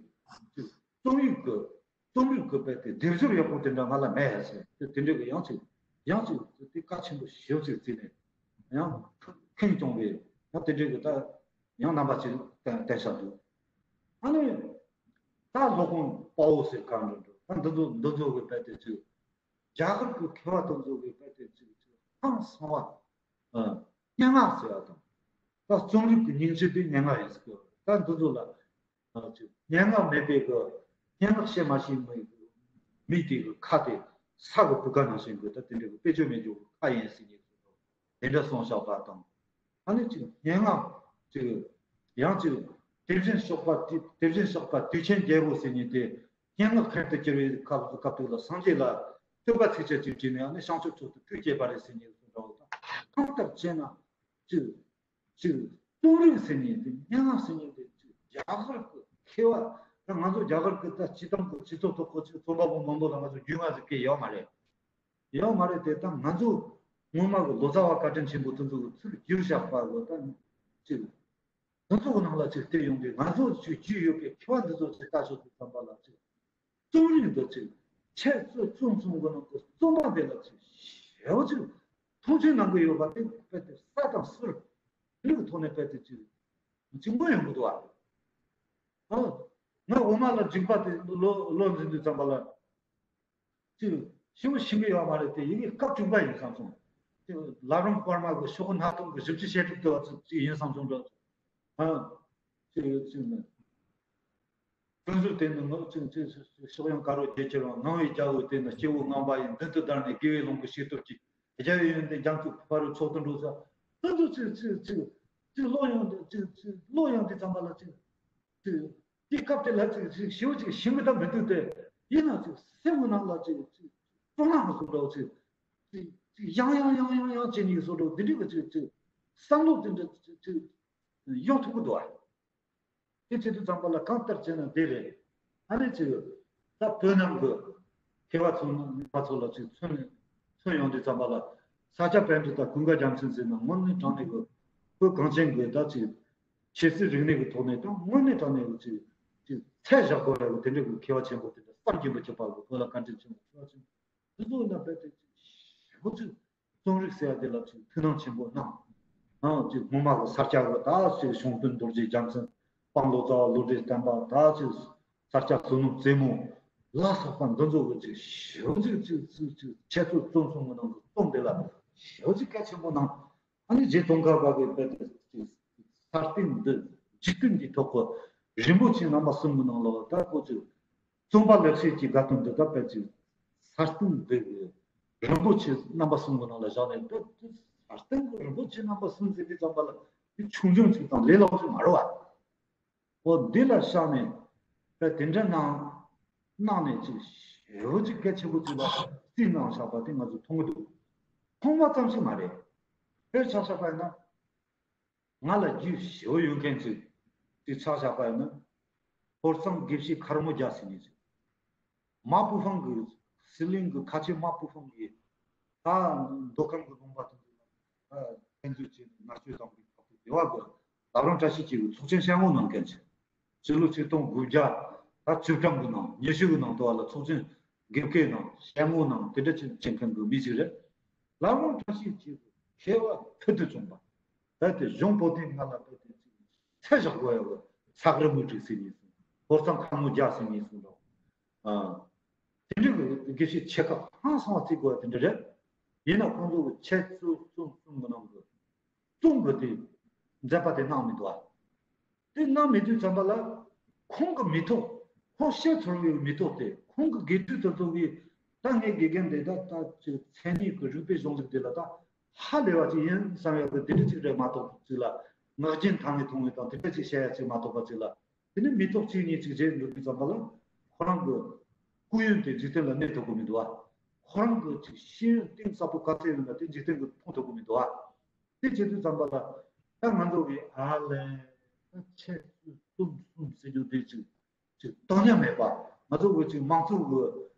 ཅིག་རྩོམ་ཡིག་གི་རྩོམ་རིག་གི་རྦད་དེ་སྡེབ་སྦྱོར་ཡག་པོ་དེ་འདྲ་ང་ལ་མེད་ཟེར་ཏེ། དེ་འདྲ་གི་ཡང་ཅིག་ཡང་ཅིག་དེ་གལ་ཆེན་པོ་ཞེ་པོ་ཅིག་བརྩིས་ནས། ཡང་ཁེངས་སྐྱུང་བའི་ཡང་དེ་འདྲ་གི་ད་ཡང་རྣམ་པ་ཅིག་བསྟན་བསྟན་བཞག་འདུག་ཨ་ནི་ད་སློབ་དཔོན་དཔའ་བོ་ཟེར་ག་འདྲ་འདྲ། ད་འདི་ཚོ་འདི་ཚོ་གི་རྦད་དེ་ཅིག་རྒྱ་གར་གྱི་མཁས་པ་དེ་ཚོ་གི་རྦད་དེ་ཅིག་ཅིག་ཧང་སང་བ། ཨ། སྙན་ངག་ཟེར་བ་དང་། ད་རྩོམ་རིག་གི་སྙིང་བཅུད་དེ་སྙན་ངག་ཡིན་ཟེར་གི། ད་འདི་ཚོ་ལ་ཨ་ཅིག་སྙན་ངག་མེད་པའི་གི། སྙན་ངག་བཤད་མ་ཤེས་མི་མི་དེ་གི་ཁ་དེ་ས་གི་བུ་ག་ནང་བཞིན་གི། ད་དེ་འདྲ་གི་དཔེ་བརྗོད་མེད་རྒྱུ་གི་ཁ་ཡིན་ཟེར་ནས་དེ་འདྲ་གསུངས་བཞག་པ་དང་། ཨ་ནི་ཅིག་སྙན་ངག་ཅིག་ཡང་ཅིག་དེ་བཞིན་གཤེགས་པ་དེ་དེ་བཞིན་གཤེགས་པ་དུས་ཆེན་རྒྱལ་པོ་ཟེར་ནས་དེ། སྙན་ངག་མཁན་དུ་གྱུར་བའི་སྐབས་སྐབས་དེ་ལ་སངས་རྒྱས་ལ་བསྟོད་པ་ཚིགས་བཅད་ཅིག་བྲིས་ནས། ཨ་ནི་བྱང་ཆུབ་མཆོག་ཏུ་ཐུགས་བསྐྱེད་པ་རེད་ཟེར་ནས་འདྲ་བོ་དང་། གང་ལྟར་བྱས་ན་ཅིག་ཅིག་རྩོམ་རིག་ཟེར་ནས་དེ། སྙན་ངག་ཟེར་ནས་དེ་ཅིག་རྒྱ་གར་གྱི་མཁས་པ། ད་ང་ཚོ་རྒྱ་གར་གྱི་ད་སྤྱི་བཏང་གི་སྤྱི་ཚོགས་ཐོག་གི་ཅིག་རྩོམ་པ་པོ་མང་པོ་ལ་ང་ཚོ་རྒྱུས་མངའ་ཟིག་གི་ཡོད་མ་རེད། ཡོད་མ་རེད་དེ། ད་ང་ཚོ་སྔོན་མ་གི་ལོ་ཙཱ་བ་བཀའ་དྲིན་ཆེན་པོ་དེ་ཚོ་གི་ཚུར་བསྒྱུར་བཞག་པ་གི་ད་ཅིག་དེ་ཚོ་གི་ནང་ལ་ཅིག་བལྟས་ཡོང་དུས། ང་ཚོ་ཅིག་རྒྱུས་ཡོད་པའི་མཁས་པ་འདི་ཚོ་ཅིག་ལྟ་ཞོག་དུས་ཙམ་པ་ལ་ཅིག་རྩོམ་རིག་འདི་ཅིག་འཆད་རྩོད་རྩོམ་གསུམ་གི་ནང་གི་རྩོམ་པ་འདི་ལ་ཅིག་ཞེ་པོ་ཅིག་མཐོང་ཆེན་གནང་གི་ཡོད་པ་དེ་རྦད་དེ་ས་དང་ཟུར་རིག་གི་ཐོག་ནས་རྦད་དེ་ཅིག་ཅིག་མངོན་ཡོང་གི་འདུག་ཨ། ཨ། ང་འོ་མ་ལ་འཇིགས་པ་དེ་ལོ་ལོ་འཛིན་དུས་ཙམ་པ་ལ། ཅིག་ཞེ་པོ་ཤེས་ཀྱི་ཡོད་མ་རེད་དེ། ཡིན་གྱི་སྐབས་བཅུ་པ་ཡིན་བསམ་སོང་། ཅིག་བླ་བྲང་དཔར་མ་གི་ཤོག་སྣ་ཐུང་གི་བཞི་བཅུ་ཞེ་དྲུག་དེ་བ་ཅིག་ཡིན་བསམ་སོང་འདྲ། ཨ། ཅིག་ཅིག་ནི། ཀུན་གཟུགས་དེ་ནི་ངོ་ཅིག་ཅིག་ཕྱོགས་ཡང་དཀར་པོ་བརྗིད་ཁྱེར་བ། ངང་བའི་རྒྱལ་པོ་དེ་ནི་སྐྱེས་བུ་ངང་པ་ཡིན། མདུན་དུ་བདར་ནས་དགེ་བའི་ལུང་གིས་ཤེས་ཐུབ་ཀྱི། རྒྱལ་བའི་ཡོན་ཏན་རྒྱ་མཚོའི་ཕ་རོལ་མཆོག་ཏུ་འགྲོ་ཟེར། ད་འདི་ཚོ་ཅིག་ཅིག་ཅིག་ཀློག་ཡོང་དུས། ཅིག་ཅིག་ཀློག་ཡོང་དུས་ཙམ་པ་ལ་ཅིག་ཅིག་དེ་སྐབས་དེ་ལ་ཅིག་ཅིག་ཞེ་པོ་ཅིག་ཞིམ་གི་ད་མི་འདུག་སྟེ། ཡིན་ནའང་ཅིག་སེམས་ཀྱི་ནང་ལ་ཅིག་ཅིག་སྤྲོ་སྣང་མ་སོང་འདྲ་བོ། ཅིག་ཅིག་ཅིག་ཡང་ཡང་ཡང་ཡང་ཡང་བྱེད་ནས་སོ་འདྲ་བོ། འདི་འདྲ་གི་ཅིག་ཅིག་བསམ་བློ་དེ་འདྲ་ཅིག་ཅིག་ཡོང་ཐུབ་ཀྱི་འདུག་ཨ། དེ་བྱེད་དུས་ཙམ་པ་ལ་གང་ལྟར་བྱས་ན་དེ་རེད། ཨ་ནི་ཅིག་ད་བོད་ནང་གི་མཁས་པ་ཚོ་ནང་མཁས་པ་ཚོ་ལ་ཅིག་མཚོན་མཚོན་ཡོང་དུས་ཙམ་པ་ལ། ས་སྐྱ་པཎྜི་ཏ་ཀུན་དགའ་རྒྱལ་མཚན་ཟེར་ན་དངོས་གནས་དྲང་གནས་ཀྱི་བོད་གངས་ཅན་གྱི་ད་ཅིག་ཆོས་སྲིད་རིག་གནས་ཀྱི་ཐོག་ནས་ད་དངོས་གནས་དྲང་གནས་ཀྱི་ཅིག་ཅིག་ཚད་བཞག་དགོས་རེད། དེ་འདྲ་གི་མཁས་པ་ཆེན་པོ་དེ་འདྲ་བསམ་གྱིས་མི་ཁྱབ་པ་གི་བོད་ལ་བཀའ་དྲིན་ཆེན་པོ་མཁས་པ་ཆེན་པོ་འདི་ཚོ་ཡིན་ན་རྦད་དེ་ཅིག་ཞེ་པོ་ཅིག་རྩོམ་རིག་ཟེར་ཡ་དེ་ལ་ཅིག་ཐུགས་སྣང་ཆེན་པོ་གནང་། ཨང་། ཅིག་སྔོན་མ་གི་ས་སྐྱ་གི་ད་ཅིག་གཞུང་དོན་རྡོ་རྗེ་རྒྱལ་མཚན། སྤང་ལོ་ཙཱ་བ་བློ་གྲོས་བསྟན་པ། ད་ཅིག་ས་སྐྱ་བསོད་ནམས་རྩེ་མོ་ལ་སོགས་པ་འདི་ཚོ་གི་ཅིག་ཞེ་པོ་ཅིག་ཅིག་ཅིག་ཅིག་འཆད་རྩོད་རྩོམ་གསུམ་གི་ནང་གི་རྩོམ་དེ་ལ་ཞེ་པོ་ཅིག་གལ་ཆེན་པོ་གནང་། ཨ་ནི་རྗེ་ཙོང་ཁ་པ་གིས་རྦད་དེ་ཅིག་ས་སྟེང་འདི་འཇིག་རྟེན་འདིའི་ཐོག་གི་རིན་པོ་ཆེ་རྣམ་པ་གསུམ་གི་ནང་ལ་ད་ཁོ་ཅིག་རྩོམ་པ་ལེགས་བཤད་ཀྱི་དགའ་སྟོན་འདི་ད་རྦད་ཅིག་ས་སྟེང་འདི་གི་རིན་པོ་ཆེ་རྣམ་པ་གསུམ་གི་ནང་ལ་བཞག་ནས། ད་ས་སྟེང་གི་རིན་པོ་ཆེ་རྣམ་པ་གསུམ་ཟེར་དུས་ཙམ་པ་ལ་དེ་ཆུང་ཆུང་ཅིག་དང་ལས་སླ་པོ་ཅིག་མ་རེད་བ། འོ་འདི་ལ་བཞག་ནས་ད་དེ་འདྲ་གནང་གནང་ནས་ཅིག་ཞེ་པོ་ཅིག་གལ་ཆེན་པོ་ཅིག་ལ་རྩིས་གནང་བཞག་པ་དེ་ང་ཚོས་མཐོང་གི་འདུག་མཐོང་བ་ཙམ་ཞིག་མ་རེད། དཔེར་ཆ་བཞག་པ་ཡིན་ན། ང་ལ་རྒྱུས་ཞེ་པོ་ཡོད་མཁན་ཅིག་ཅིག་ཆ་བཞག་པ་ཡིན་ན། ཧོར་གཙང་དགེ་བཤེས་མཁར་མོ་རྒྱལ་ཟེར་མཁན་ཅིག་མ་པུ་ཧྥང་གི་ཟི་ལིང་གི་ཁ་ཆེ་མ་པུ་ཧྥང་གིས་ད་མདོ་ཁམས་ཀྱི་ལུང་པ་དེ་ཚོ་ལ་ད་བཙན་འཛུལ་བྱས་ནས་མནར་གཅོད་བཏང་བའི་སྐབས་དེ་བ་གི་བླ་བྲང་བཀྲ་ཤིས་འཁྱིལ་གྱི་ཚོགས་ཆེན་བཤད་ངོ་གནང་མཁན་ཅིག་སྤྱི་ལོ་ཆིག་སྟོང་དགུ་བརྒྱ་ད་བཅུ་གྲངས་ཀྱི་ནང་ཉི་ཤུ་གི་ནང་དུ་བ་ལ་ཚོགས་ཆེན་དགེ་བསྐོས་ནང་བཤད་ངོ་གནང་དེ་འདྲ་ཅིག་བྱེད་མཁན་གྱི་མི་ཞིག་རེད། བླ་བྲང་བཀྲ་ཤིས་འཁྱིལ་གྱི་མཁས་པ་ཕུལ་དུ་བྱུང་བ། ད་དེ་གཞུང་པོ་ཏི་ང་ལ་ད་དེ་ཚེ་བཞག་དགོས་ཡ་གི་ཚག་རི་མུ་ཏིག་ཟེར་ནས་སོང་། ཧོར་གཙང་མཁར་མོ་རྒྱལ་ཟེར་ནས་སོང་འདྲ། ཨ། དེ་འདྲ་གི་དགེ་བཤེས་ཆེ་ཁག་ཧང་སང་བ་བརྩི་དགོས་ཡ་དེ་འདྲ་རེད། ཡིན་ན་ཁོང་ཚོ་གི་འཆད་རྩོད་རྩོམ་གསུམ་གི་ནང་གི་རྩོམ་གི་དེ་མཛད་པ་དེ་གནང་མི་འདུག་ཨ། དེ་གནང་མེད་དུས་ཙམ་པ་ལ། ཁོང་གི་མི་ཐོག་ཁོང་བཤད་ཚོར་བའི་མི་ཐོག་དེ་ཁོང་གི་དགེ་ཕྲུག་དེ་ཚོ་གིས་ད་ངའི་དགེ་རྒན་དེ་ད་ད་ཅིག་མཚན་ཉིད་ཀྱི་རིག་པའི་གཞུང་ལུགས་དེ་ལ་ད་ཧ་ལས་པ་ཅིག་ཡིན་བསམ་ཡག་གི་དེ་འདྲ་ཅིག་རེད་མ་གཏོགས་ཅིག་ལ་ངག་རྒྱུན་ཐང་ངེ་ཐུང་ངེ་དང་དེ་འདྲ་ཅིག་བཤད་ཡ་ཅིག་མ་གཏོགས་པ་ཅིག་ལ་དེ་ནི་མི་ཐོག་གཅིག་གཉིས་ཅིག་བྱས་འགྲོ་དུས་ཙམ་པ་ལ་ཁོ་རང་གི་སྐུ་ཡོན་དེ་འཇིག་རྟེན་ལ་གནས་ཐུབ་ཀྱི་མི་འདུག་ཨ། ཁོ་རང་གི་ཅིག་ཤེས་ཡོན་གཏིང་ཟབ་པོ་ག་ཚད་ཡོད་ན་དེ་འཇིག་རྟེན་གྱིས་མཐོང་ཐུབ་ཀྱི་མི་འདུག་ཨ། དེ་བྱེད་དུས་ཙམ་པ་ལ་ད་ང་ཚོ་གི་ཨ་ལས་ད་འཆད་རྩོད་རྩོམ་གསུམ་ཟེར་རྒྱུ་དེ་ཅིག་ཅིག་སྟོང་ཉམས་མེད་པ་ང་ཚོ་གི་ཅིག་མང་གཙོ་གི་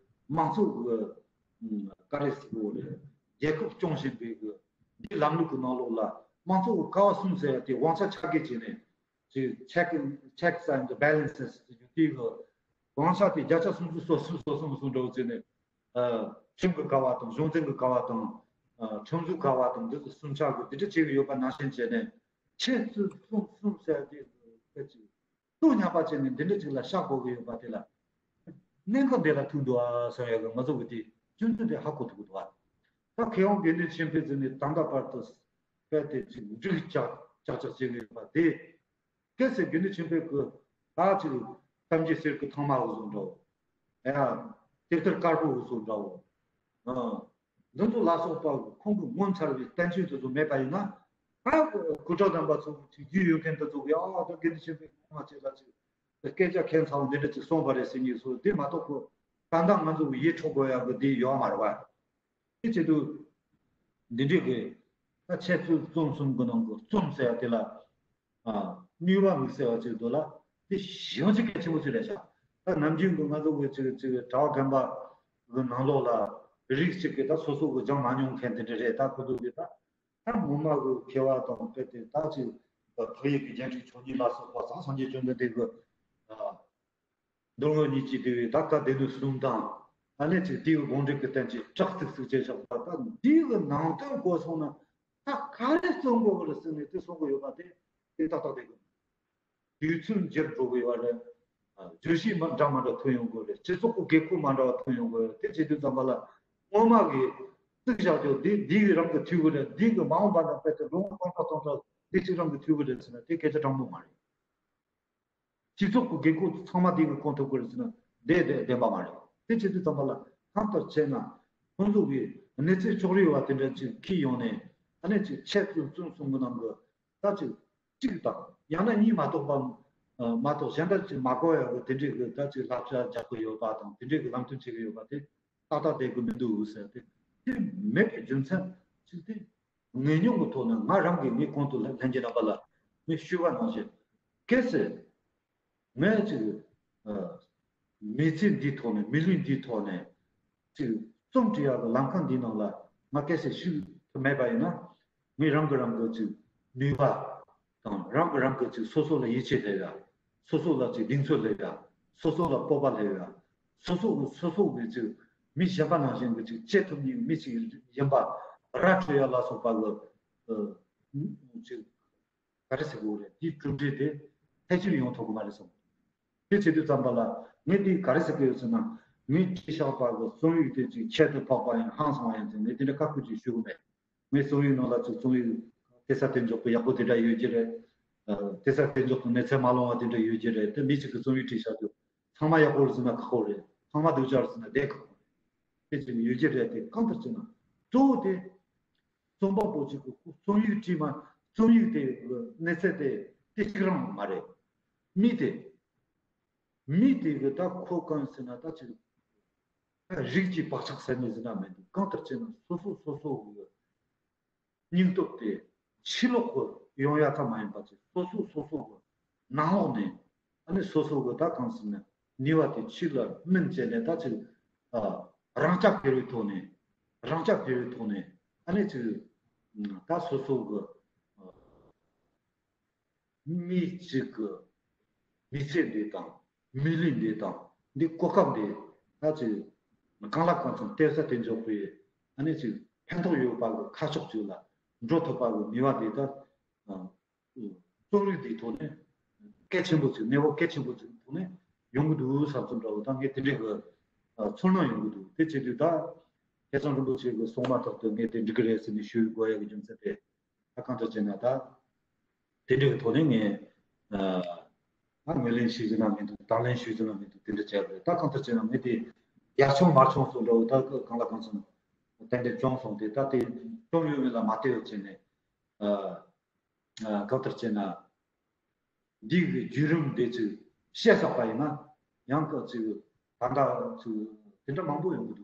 མང་གཙོ་གི་ཨ་ག་རེ་ཟེར་དགོས་རེད། རྒྱལ་ཁབ་སྐྱོང་བཞིན་པའི་གི་འདི་ལམ་ལུགས་ཀྱི་ནང་ལོགས་ལ་མང་གཙོ་གི་ཀ་བ་གསུམ་ཟེར་ཡ་དེ་དབང་ཆ་ཆ་བགོས་བྱས་ནས་ཅིག་checks and balances ཟེར་རྒྱུ་དེ་གི་དབང་ཆ་དེ་བརྒྱ་ཆ་སུམ་ཅུ་སོ་གསུམ་སོ་གསུམ་སོ་གསུམ་འདྲ་བོ་བྱས་ནས། ཨ། ཁྲིམས་ཀྱི་ཀ་བ་དང་གཞུང་འཛིན་གྱི་ཀ་བ་དང་། ཨ། ཁྲིམས་བཟོའི་ཀ་བ་དང་འདི་ཚོ་གསུམ་ཆ་གི་འདི་འདྲ་བྱེད་ཀྱི་ཡོད་པ་ནང་བཞིན་བྱས་ནས་ཁྱེད་ཚོས་གསུམ་གསུམ་ཟེར་དེ་སྐད་ཅིག་སྟོང་ཉམས་པ་བྱས་ནས་འདི་འདྲ་ཅིག་ལ་བཞག་དགོས་ཀྱི་ཡོད་པ་དེ་ལ་གནད་འགག་འདི་ལ་ཐུག་འདུག་ཨ་བསམ་ཡག་གི་ང་ཚོ་གི་དེ་སྐྱོན་འཛུགས་དེ་ཧ་གོ་ཐུབ་ཀྱི་འདུག་ཨ། ད་མཁས་དབང་དགེ་འདུན་ཆོས་འཕེལ་ཚོ་ནས་ད་ལྟ་བར་དུ་དཔེ་དེ་ཅིག་འགྲིག་ཅག་ཅག་ཅག་བྱེད་ཀྱི་ཡོད་པ་དེ། གལ་སྲིད་དགེ་འདུན་ཆོས་འཕེལ་གྱི་ད་ཅིག་གཏམ་རྒྱུད་གསེར་གྱི་ཐང་མ་འུ་ཚོ་འདྲ་བོ། ཡ། དེབ་ཐེར་དཀར་པོ་འུ་ཚོ་འདྲ་བོ། ཨ། འདི་ཚོ་ལ་སོགས་པ་ཁོང་གི་ངོ་མཚར་བའི་བསྟན་བཅོས་དེ་ཚོ་མེད་པ་ཡིན་ན། ད་སྐུ་དྲག་དམ་པ་ཚོ་ཅིག་རྒྱུས་ཡོད་མཁན་དེ་ཚོ་གིས་ཨ་ད་དགེ་འདུན་ཆོས་འཕེལ་ངོ་མ་ཅིག་ལ་ཅིག་སྐད་ཆ་ཁྱད་མཚར་བོ་འདི་འདྲ་ཅིག་གསུངས་པ་རེད་ཟེར་མཁན་ཚོ་དེ་མ་གཏོགས་ཁོ་ད་ལྟ་ང་ཚོ་གི་ཡིད་འཕྲོག་དགོས་ཡག་གི་དེ་ཡོད་མ་རེད་བ། དེ་བྱེད་དུས། འདི་འདྲའི་གི། ད་འཆད་རྩོད་རྩོམ་གསུམ་གི་ནང་གི་རྩོམ་ཟེར་ཡ་དེ་ལ། ཨ། ནུས་པ་མི་གསལ་བ་ཅིག་འདུག་ལ། དེ་ཞེ་པོ་ཅིག་གལ་ཆེན་པོ་ཅིག་རེད་ཤག་ད་ནམ་རྒྱུན་གི་ང་ཚོ་གི་ཅིག་ཅིག་གྲྭ་པ་རྒན་པ་གི་ནང་ལོགས་ལ་རིགས་གཅིག་གི་ད་སོ་སོ་གི་སྦྱང་མ་མྱོང་མཁན་དེ་འདྲ་རེད། ད་ཁོ་ཚོ་གི་ད་ད་ངོ་མ་གི་མཁས་པ་དང་དཔེ་དེ་ད་ཅིག་འཕགས་ཡུལ་གི་རྒྱན་དྲུག་མཆོག་གཉིས་ལ་སོགས་པ་དང་སངས་རྒྱས་བཅོམ་ལྡན་འདས་གི། ཨ། མདོ་སྔགས་གཉིས་ཀྱི་སྡེ་བའི་ད་བཀའ་སྡེ་སྣོད་གསུམ་དང་། ཨ་ནི་ཅིག་དེའི་དགོངས་འགྲེལ་གྱི་བསྟན་བཅོས་ཁྲག་ཐིགས་ཐིགས་བྱས་བཞག་པ་ད་འདིའི་གི་ནང་དོན་གོ་སོང་ན་ད་ག་རེ་རྩོམ་དགོས་པ་རེད་ཟེར་ནས་དེ་གསུང་གི་ཡོད་པ་དེ་དེ་ཏག་ཏག་དེ་གི་དུས་ཚོད་འགྱུར་འགྲོ་གི་ཡོད་པ་རེད། བརྗོད་གཞི་མ་འདྲ་མ་འདྲ་ཐོན་ཡོང་གི་རེད། སྤྱི་ཚོགས་ཀྱི་དགོས་མཁོ་མ་འདྲ་བ་ཐོན་ཡོང་གི་རེད། དེ་བྱེད་དུས་ཙམ་པ་ལ་སྔོན་མ་གི་བརྩིགས་བཞག་རྒྱུ་འདི་འདི་གི་རང་གི་འཐུས་གི་རེད། འདི་གི་མ་འོངས་པ་ལ་དཔེ་དེ་ལོ་ངོ་སྟོང་ཕྲག་སྟོང་ཕྲག་འདི་གཅིག་རང་གི་འཐུས་གི་རེད་ཟེར་ན་དེ་སྐད་ཆ་དྲང་པོ་མ་རེད། སྤྱི་ཚོགས་ཀྱི་དགོས་མཁོ་ཚང་མ་དེ་གི་སྐོང་ཐུབ་དགོས་རེད་ཟེར་ན་དེ་དེ་བདེན་པ་མ་རེད། དེ་བྱེད་དུས་ཙམ་པ་ལ་གང་ལྟར་བྱས་ན་ཁོང་ཚོ་གི་གནས་ཚུལ་ཕྱོགས་རིས་བ་དེ་འདྲ་ཅིག་འཁྱེར་ཡོང་ནས་ཨ་ནི་ཅིག་འཆད་རྩོད་རྩོམ་གསུམ་གི་ནང་གི་ད་ཅིག་གཅིག་དང་ཡང་ན་གཉིས་མ་གཏོགས་པ་མ་གཏོགས་གཞན་དག་ཅིག་མ་གོ་ཡ་གི་དེ་འདྲའི་གི་ད་ཅིག་བསླབ་བྱ་རྒྱག་གི་ཡོད་པ་དང་དེ་འདྲའི་གི་ལམ་སྟོན་བྱེད་ཀྱི་ཡོད་པ་དེ་ཏག་ཏག་བསྡད་གི་མི་འདུག་ཟེར་ཏེ་དེ་མེད་པའི་རྒྱུ་མཚན་ཅིག་དེ། ངེས་མྱོང་གི་ཐོག་ནས་ང་རང་གིས་ངས་གོང་དུ་ལྷན་རྒྱས་རྣམ་པ་ལ་ངས་ཞུས་པ་ནང་བཞིན། གལ་སྲིད་ངས་ཅིག་མི་ཚེ་འདིའི་ཐོག་ནས་མི་ལུས་འདིའི་ཐོག་ནས་ཅིག་རྩོམ་འབྲི་ཡག་གི་ལམ་ཁ་འདིའི་ནང་ལ་ང་གལ་སྲིད་ཞུགས་ཐུབ་མེད་པ་ཡིན་ན། ངས་རང་གི་རང་གི་ཅིག་ནུས་པ་དང་རང་གི་རང་གི་ཅིག་སོ་སོ་ལ་ཡིད་ཆེས་སླེབས་ཡ། སོ་སོ་ལ་ཅིག་གདེང་ཚོད་སླེབས་ཡ། སོ་སོ་ལ་སྤོབས་པ་སླེབས་ཡ། སོ་སོ་གི་སོ་སོ་གི་ཅིག་མི་གཞན་པ་ནང་བཞིན་གི་ཅིག་བྱེད་ཐུབ་མཁན་མི་ཅིག་ཡིན་པ་ར་འཕྲོད་ཡ་ལ་སོགས་པ་གི་ཅིག་ག་རེ་ཟེར་དགོས་རེད། དེའི་གྲུབ་འབྲས་དེ་ཐལ་ཆེར་ཡོང་ཐུབ་གི་མ་རེད་བསམ། དེ་བྱེད་དུས་ཙམ་པ་ལ་ངས་དེ་ག་རེ་ཟེར་གི་ཡོད་ཟེར་ན། ངས་བྲིས་བཞག་པ་གི་རྩོམ་ཡིག་དེ་ཅིག་ཁྱད་དུ་འཕགས་པ་ཡིན་ཧང་སང་བ་ཡིན་ཟེར་ངས་དེ་འདྲ་བཀའ་བཀོད་ཅིག་ཞུ་གི་མེད། ངའི་རྩོམ་ཡིག་ནང་ལ་ཅིག་རྩོམ་ཡིག་གེ་སར་བསྟན་འཇགས་ཀྱི་ཡག་པོ་དེ་འདྲ་ཡོད་ཀྱི་རེད། ཨ། གེ་སར་བསྟན་འཇགས་ཀྱི་གནས་ཚད་མ་ལོངས་པ་དེ་འདྲ་ཡོད་ཀྱི་རེད། དེ་མི་གཅིག་གིས་རྩོམ་ཡིག་བྲིས་བཞག་རྒྱུ་ཚང་མ་ཡག་པོ་རེད་ཟེར་ན་ཁག་པོ་རེད། ཚང་མ་སྡུག་ཅག་རེད་ཟེར་ན་བདེན་ཁག་པོ་རེད། དེ་ཅིག་ཡོད་ཀྱི་རེད། དེ་གང་ལྟར་བྱས་ན་གཙོ་བོ་དེ་རྩོམ་པ་པོ་གཅིག་གིས་རྩོམ་ཡིག་བྲིས་མ་རྩོམ་ཡིག་དེ་གནས་ཚད་དེ་དེ་གཅིག་རང་མ་རེད། མི་དེ། མི་དེ་གི་ད་ཁོ་གང་ཟེར་ན་ད་ཅིག་ད་རིགས་ཀྱི་བག་ཆགས་ཟེར་ནས་ཟེར་ན་མེད་འདུག་གང་ལྟར་བྱས་ན་སོ་སོ་སོ་སོ་གི་སྙིང་སྟོབས་དེ་ཕྱི་ལོགས་ཀྱི་ ཡོང་ཡ་ཙམ་མ་ཡིན་པ་ཅིག་སོ་སོ་སོ་སོ་གི་ནང་ལོགས་ནས་ཨ་ནི་སོ་སོ་གི་ད་གང་ཟེར་ན་ནུས་པ་དེ་ཕྱི་ལ་སྨིན་བྱས་ནས་ད་ཅིག་ཨ་རང་སྐྱོབ་འཕེར་བའི་ཐོག་ནས་རང་སྐྱོབ་འཕེར་བའི་ཐོག་ནས་ཨ་ནི་ཅིག་ད་སོ་སོ་གི་ཨ་མི་གཅིག་གི་མི་ཚེ་འདི་དང་མི་ལུས་འདི་དང་འདི་གོ་སྐབས་འདི་ད་ཅིག་གང་ལ་གང་འཚམ་སྟེར་ས་དེ་འཇོག་པའི་ཨ་ནི་ཅིག་ཕན་ཐོགས་ཡོད་པ་གི་ཁ་ཕྱོགས་ཅིག་ལ་འགྲོ་ཐུབ་པ་གི་ནུས་པ་འདི་ད་རྩོམ་རིག་འདིའི་ཐོག་ནས་གལ་ཆེན་པོ་ཅིག་གནས་བབ་གལ་ཆེན་པོ་ཅིག་ཐོག་ནས་ཡོང་གི་འདུག་བསམ་ཚུལ་འདྲ་བོ་ད་ངས་དེ་འདྲའི་གི་ཚོར་སྣང་ཡོང་གི་འདུག་དེ་བྱེད་དུས་ད་ཁ་སང་རིན་པོ་ཆེ་གི་གསུང་མ་ཐག་ཏུ་ངས་དེ་འགྲིག་གི་རེད་ཟེར་ནས་ཞུ་དགོས་ཡ་གི་རྒྱུ་མཚན་དེ། ད་གང་ལྟར་བྱས་ན་ད་དེ་འདྲའི་གི་ཐོག་ནས་ངས་ཨ་ད་ངོས་ལེན་ཞུ་རྒྱུ་ན་མི་འདུག་དང་ལེན་ཞུ་རྒྱུ་ན་མི་འདུག་དེ་འདྲ་བྱས་པ་རེད། ད་གང་ལྟར་བྱས་ན་ངས་དེ་ཡར་བྱུང་མར་བྱུང་སོགས་འདྲ་བོ་ད་གང་ལ་གང་འཚམ་ཏན་ཏན་བྱུང་སོང་སྟེ། ད་དེ་བྱུང་ཡོད་མེད་ལ་མ་ལྟོས་བྱས་ནས་ཨ་ཨ་གང་ལྟར་བྱས་ན་འདི་གི་བརྒྱུད་རིམ་དེ་ཅིག་བཤད་བསགས་པ་ཡིན་ན་ཡང་ཀ་ཅིག་ད་ལྟ་ཅིག་དེ་འདྲ་མང་པོ་ཡོང་གི་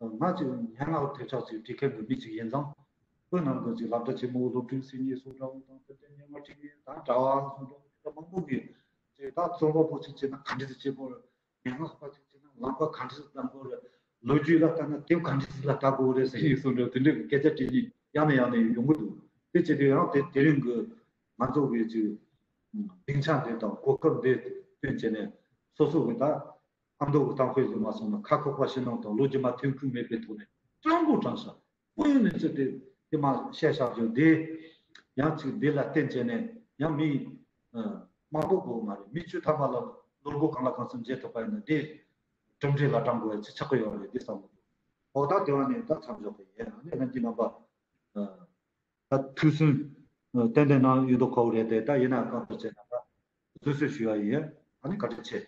འདུག་ང་ཅིག་སྙན་ངག་ཐེབས་ཆག་ཅིག་འབྲི་མཁན་གྱི་མི་ཅིག་ཡིན་ཙང་། བོད་ནང་གི་ཅིག་སློབ་གྲྭ་ཆེན་མོ་སློབ་ཕྲུག་སེམས་ཉིད་སོགས་འདྲ་བོ་དང་། དེ་ལྟར་སྙན་ངག་འབྲི་མཁན་དང་གྲྭ་བ་སོགས་འདྲ་བོ་དེ་འདྲ་མང་པོ་གིས་ཅིག་ད་རྩོམ་པ་པོ་ཅིག་བྱས་ན་ག་འདྲ་ཅིག་བྱེད་དགོས་རེད། སྙན་ངག་པ་ཅིག་བྱས་ན་ལམ་ཁ་ག་འདྲ་ཞིག་བདམས་དགོས་རེད། ལོ་རྒྱུས་ལ་ལྟ་ན་དེབ་ག་འདྲ་ཞིག་ལ་ལྟ་དགོས་རེད་ཟེར་ཡིན་སོགས་འདྲ་དེ་འདྲའི་སྐད་ཆ་དྲིས་ལན་ཡང་ནས་ཡང་ནས་ཡོང་གི་འདུག་དེ་བྱེད་དུས་ཡང་དེ་དེ་རིང་གི་ང་ཚོ་གི་ཅིག་སྡིངས་ཆ་འདི་དང་གོ་སྐབས་འདི་བསྟུན་བྱས་ནས་སོ་སོ་གི་ད་ཨ་མདོ་གི་གཏམ་དཔེ་བཟོས་མ་སོང་ན་ཁ་ཁོག་པ་ཕྱི་ནང་དང་ལོ་རྒྱུས་མ་ཐོན་ཁུངས་མེད་པའི་ཐོག་ནས་སྤྲང་པོ་དྲང་ཤག་པོ་ཡོད་ནས་ཚུལ་དེ་དེ་མ་བཤད་བཞག་རྒྱུ་དེ་ཡང་ཅིག་འདི་ལ་བརྟེན་བྱས་ནས་ཡང་མི་མང་པོ་དགོས་མ་རེད། མི་བཅུ་ཐམ་པ་ལ་ལོ་སྒོ་གང་ལ་གང་འཚམ་འབྱེད་ཐུབ་པ་ཡིན་ན་དེ་གྲུབ་འབྲས་ལ་འགྲམ་དགོས་ཡ་ཅིག་ཆགས་ཀྱི་ཡོད་རེད་དེ་བསམ་གི་འདུག་འོ་ད་དེ་བ་ནས་ད་མཚམས་འཇོག་གི་ཡིན། ཨ་ནི་ལྷན་རྒྱས་རྣམ་པ་ད་ཐུགས་སུན་ཏན་ཏན་གནང་ཡོད་མདོག་ཁ་པོ་རེད་དེ། ད་ཡིན་ན་གང་ལྟར་བྱས་ན་ད་བཟོད་གསོལ་ཞུ་ཡ་ཡིན། ཨ་ནི་བཀའ་དྲིན་ཆེ།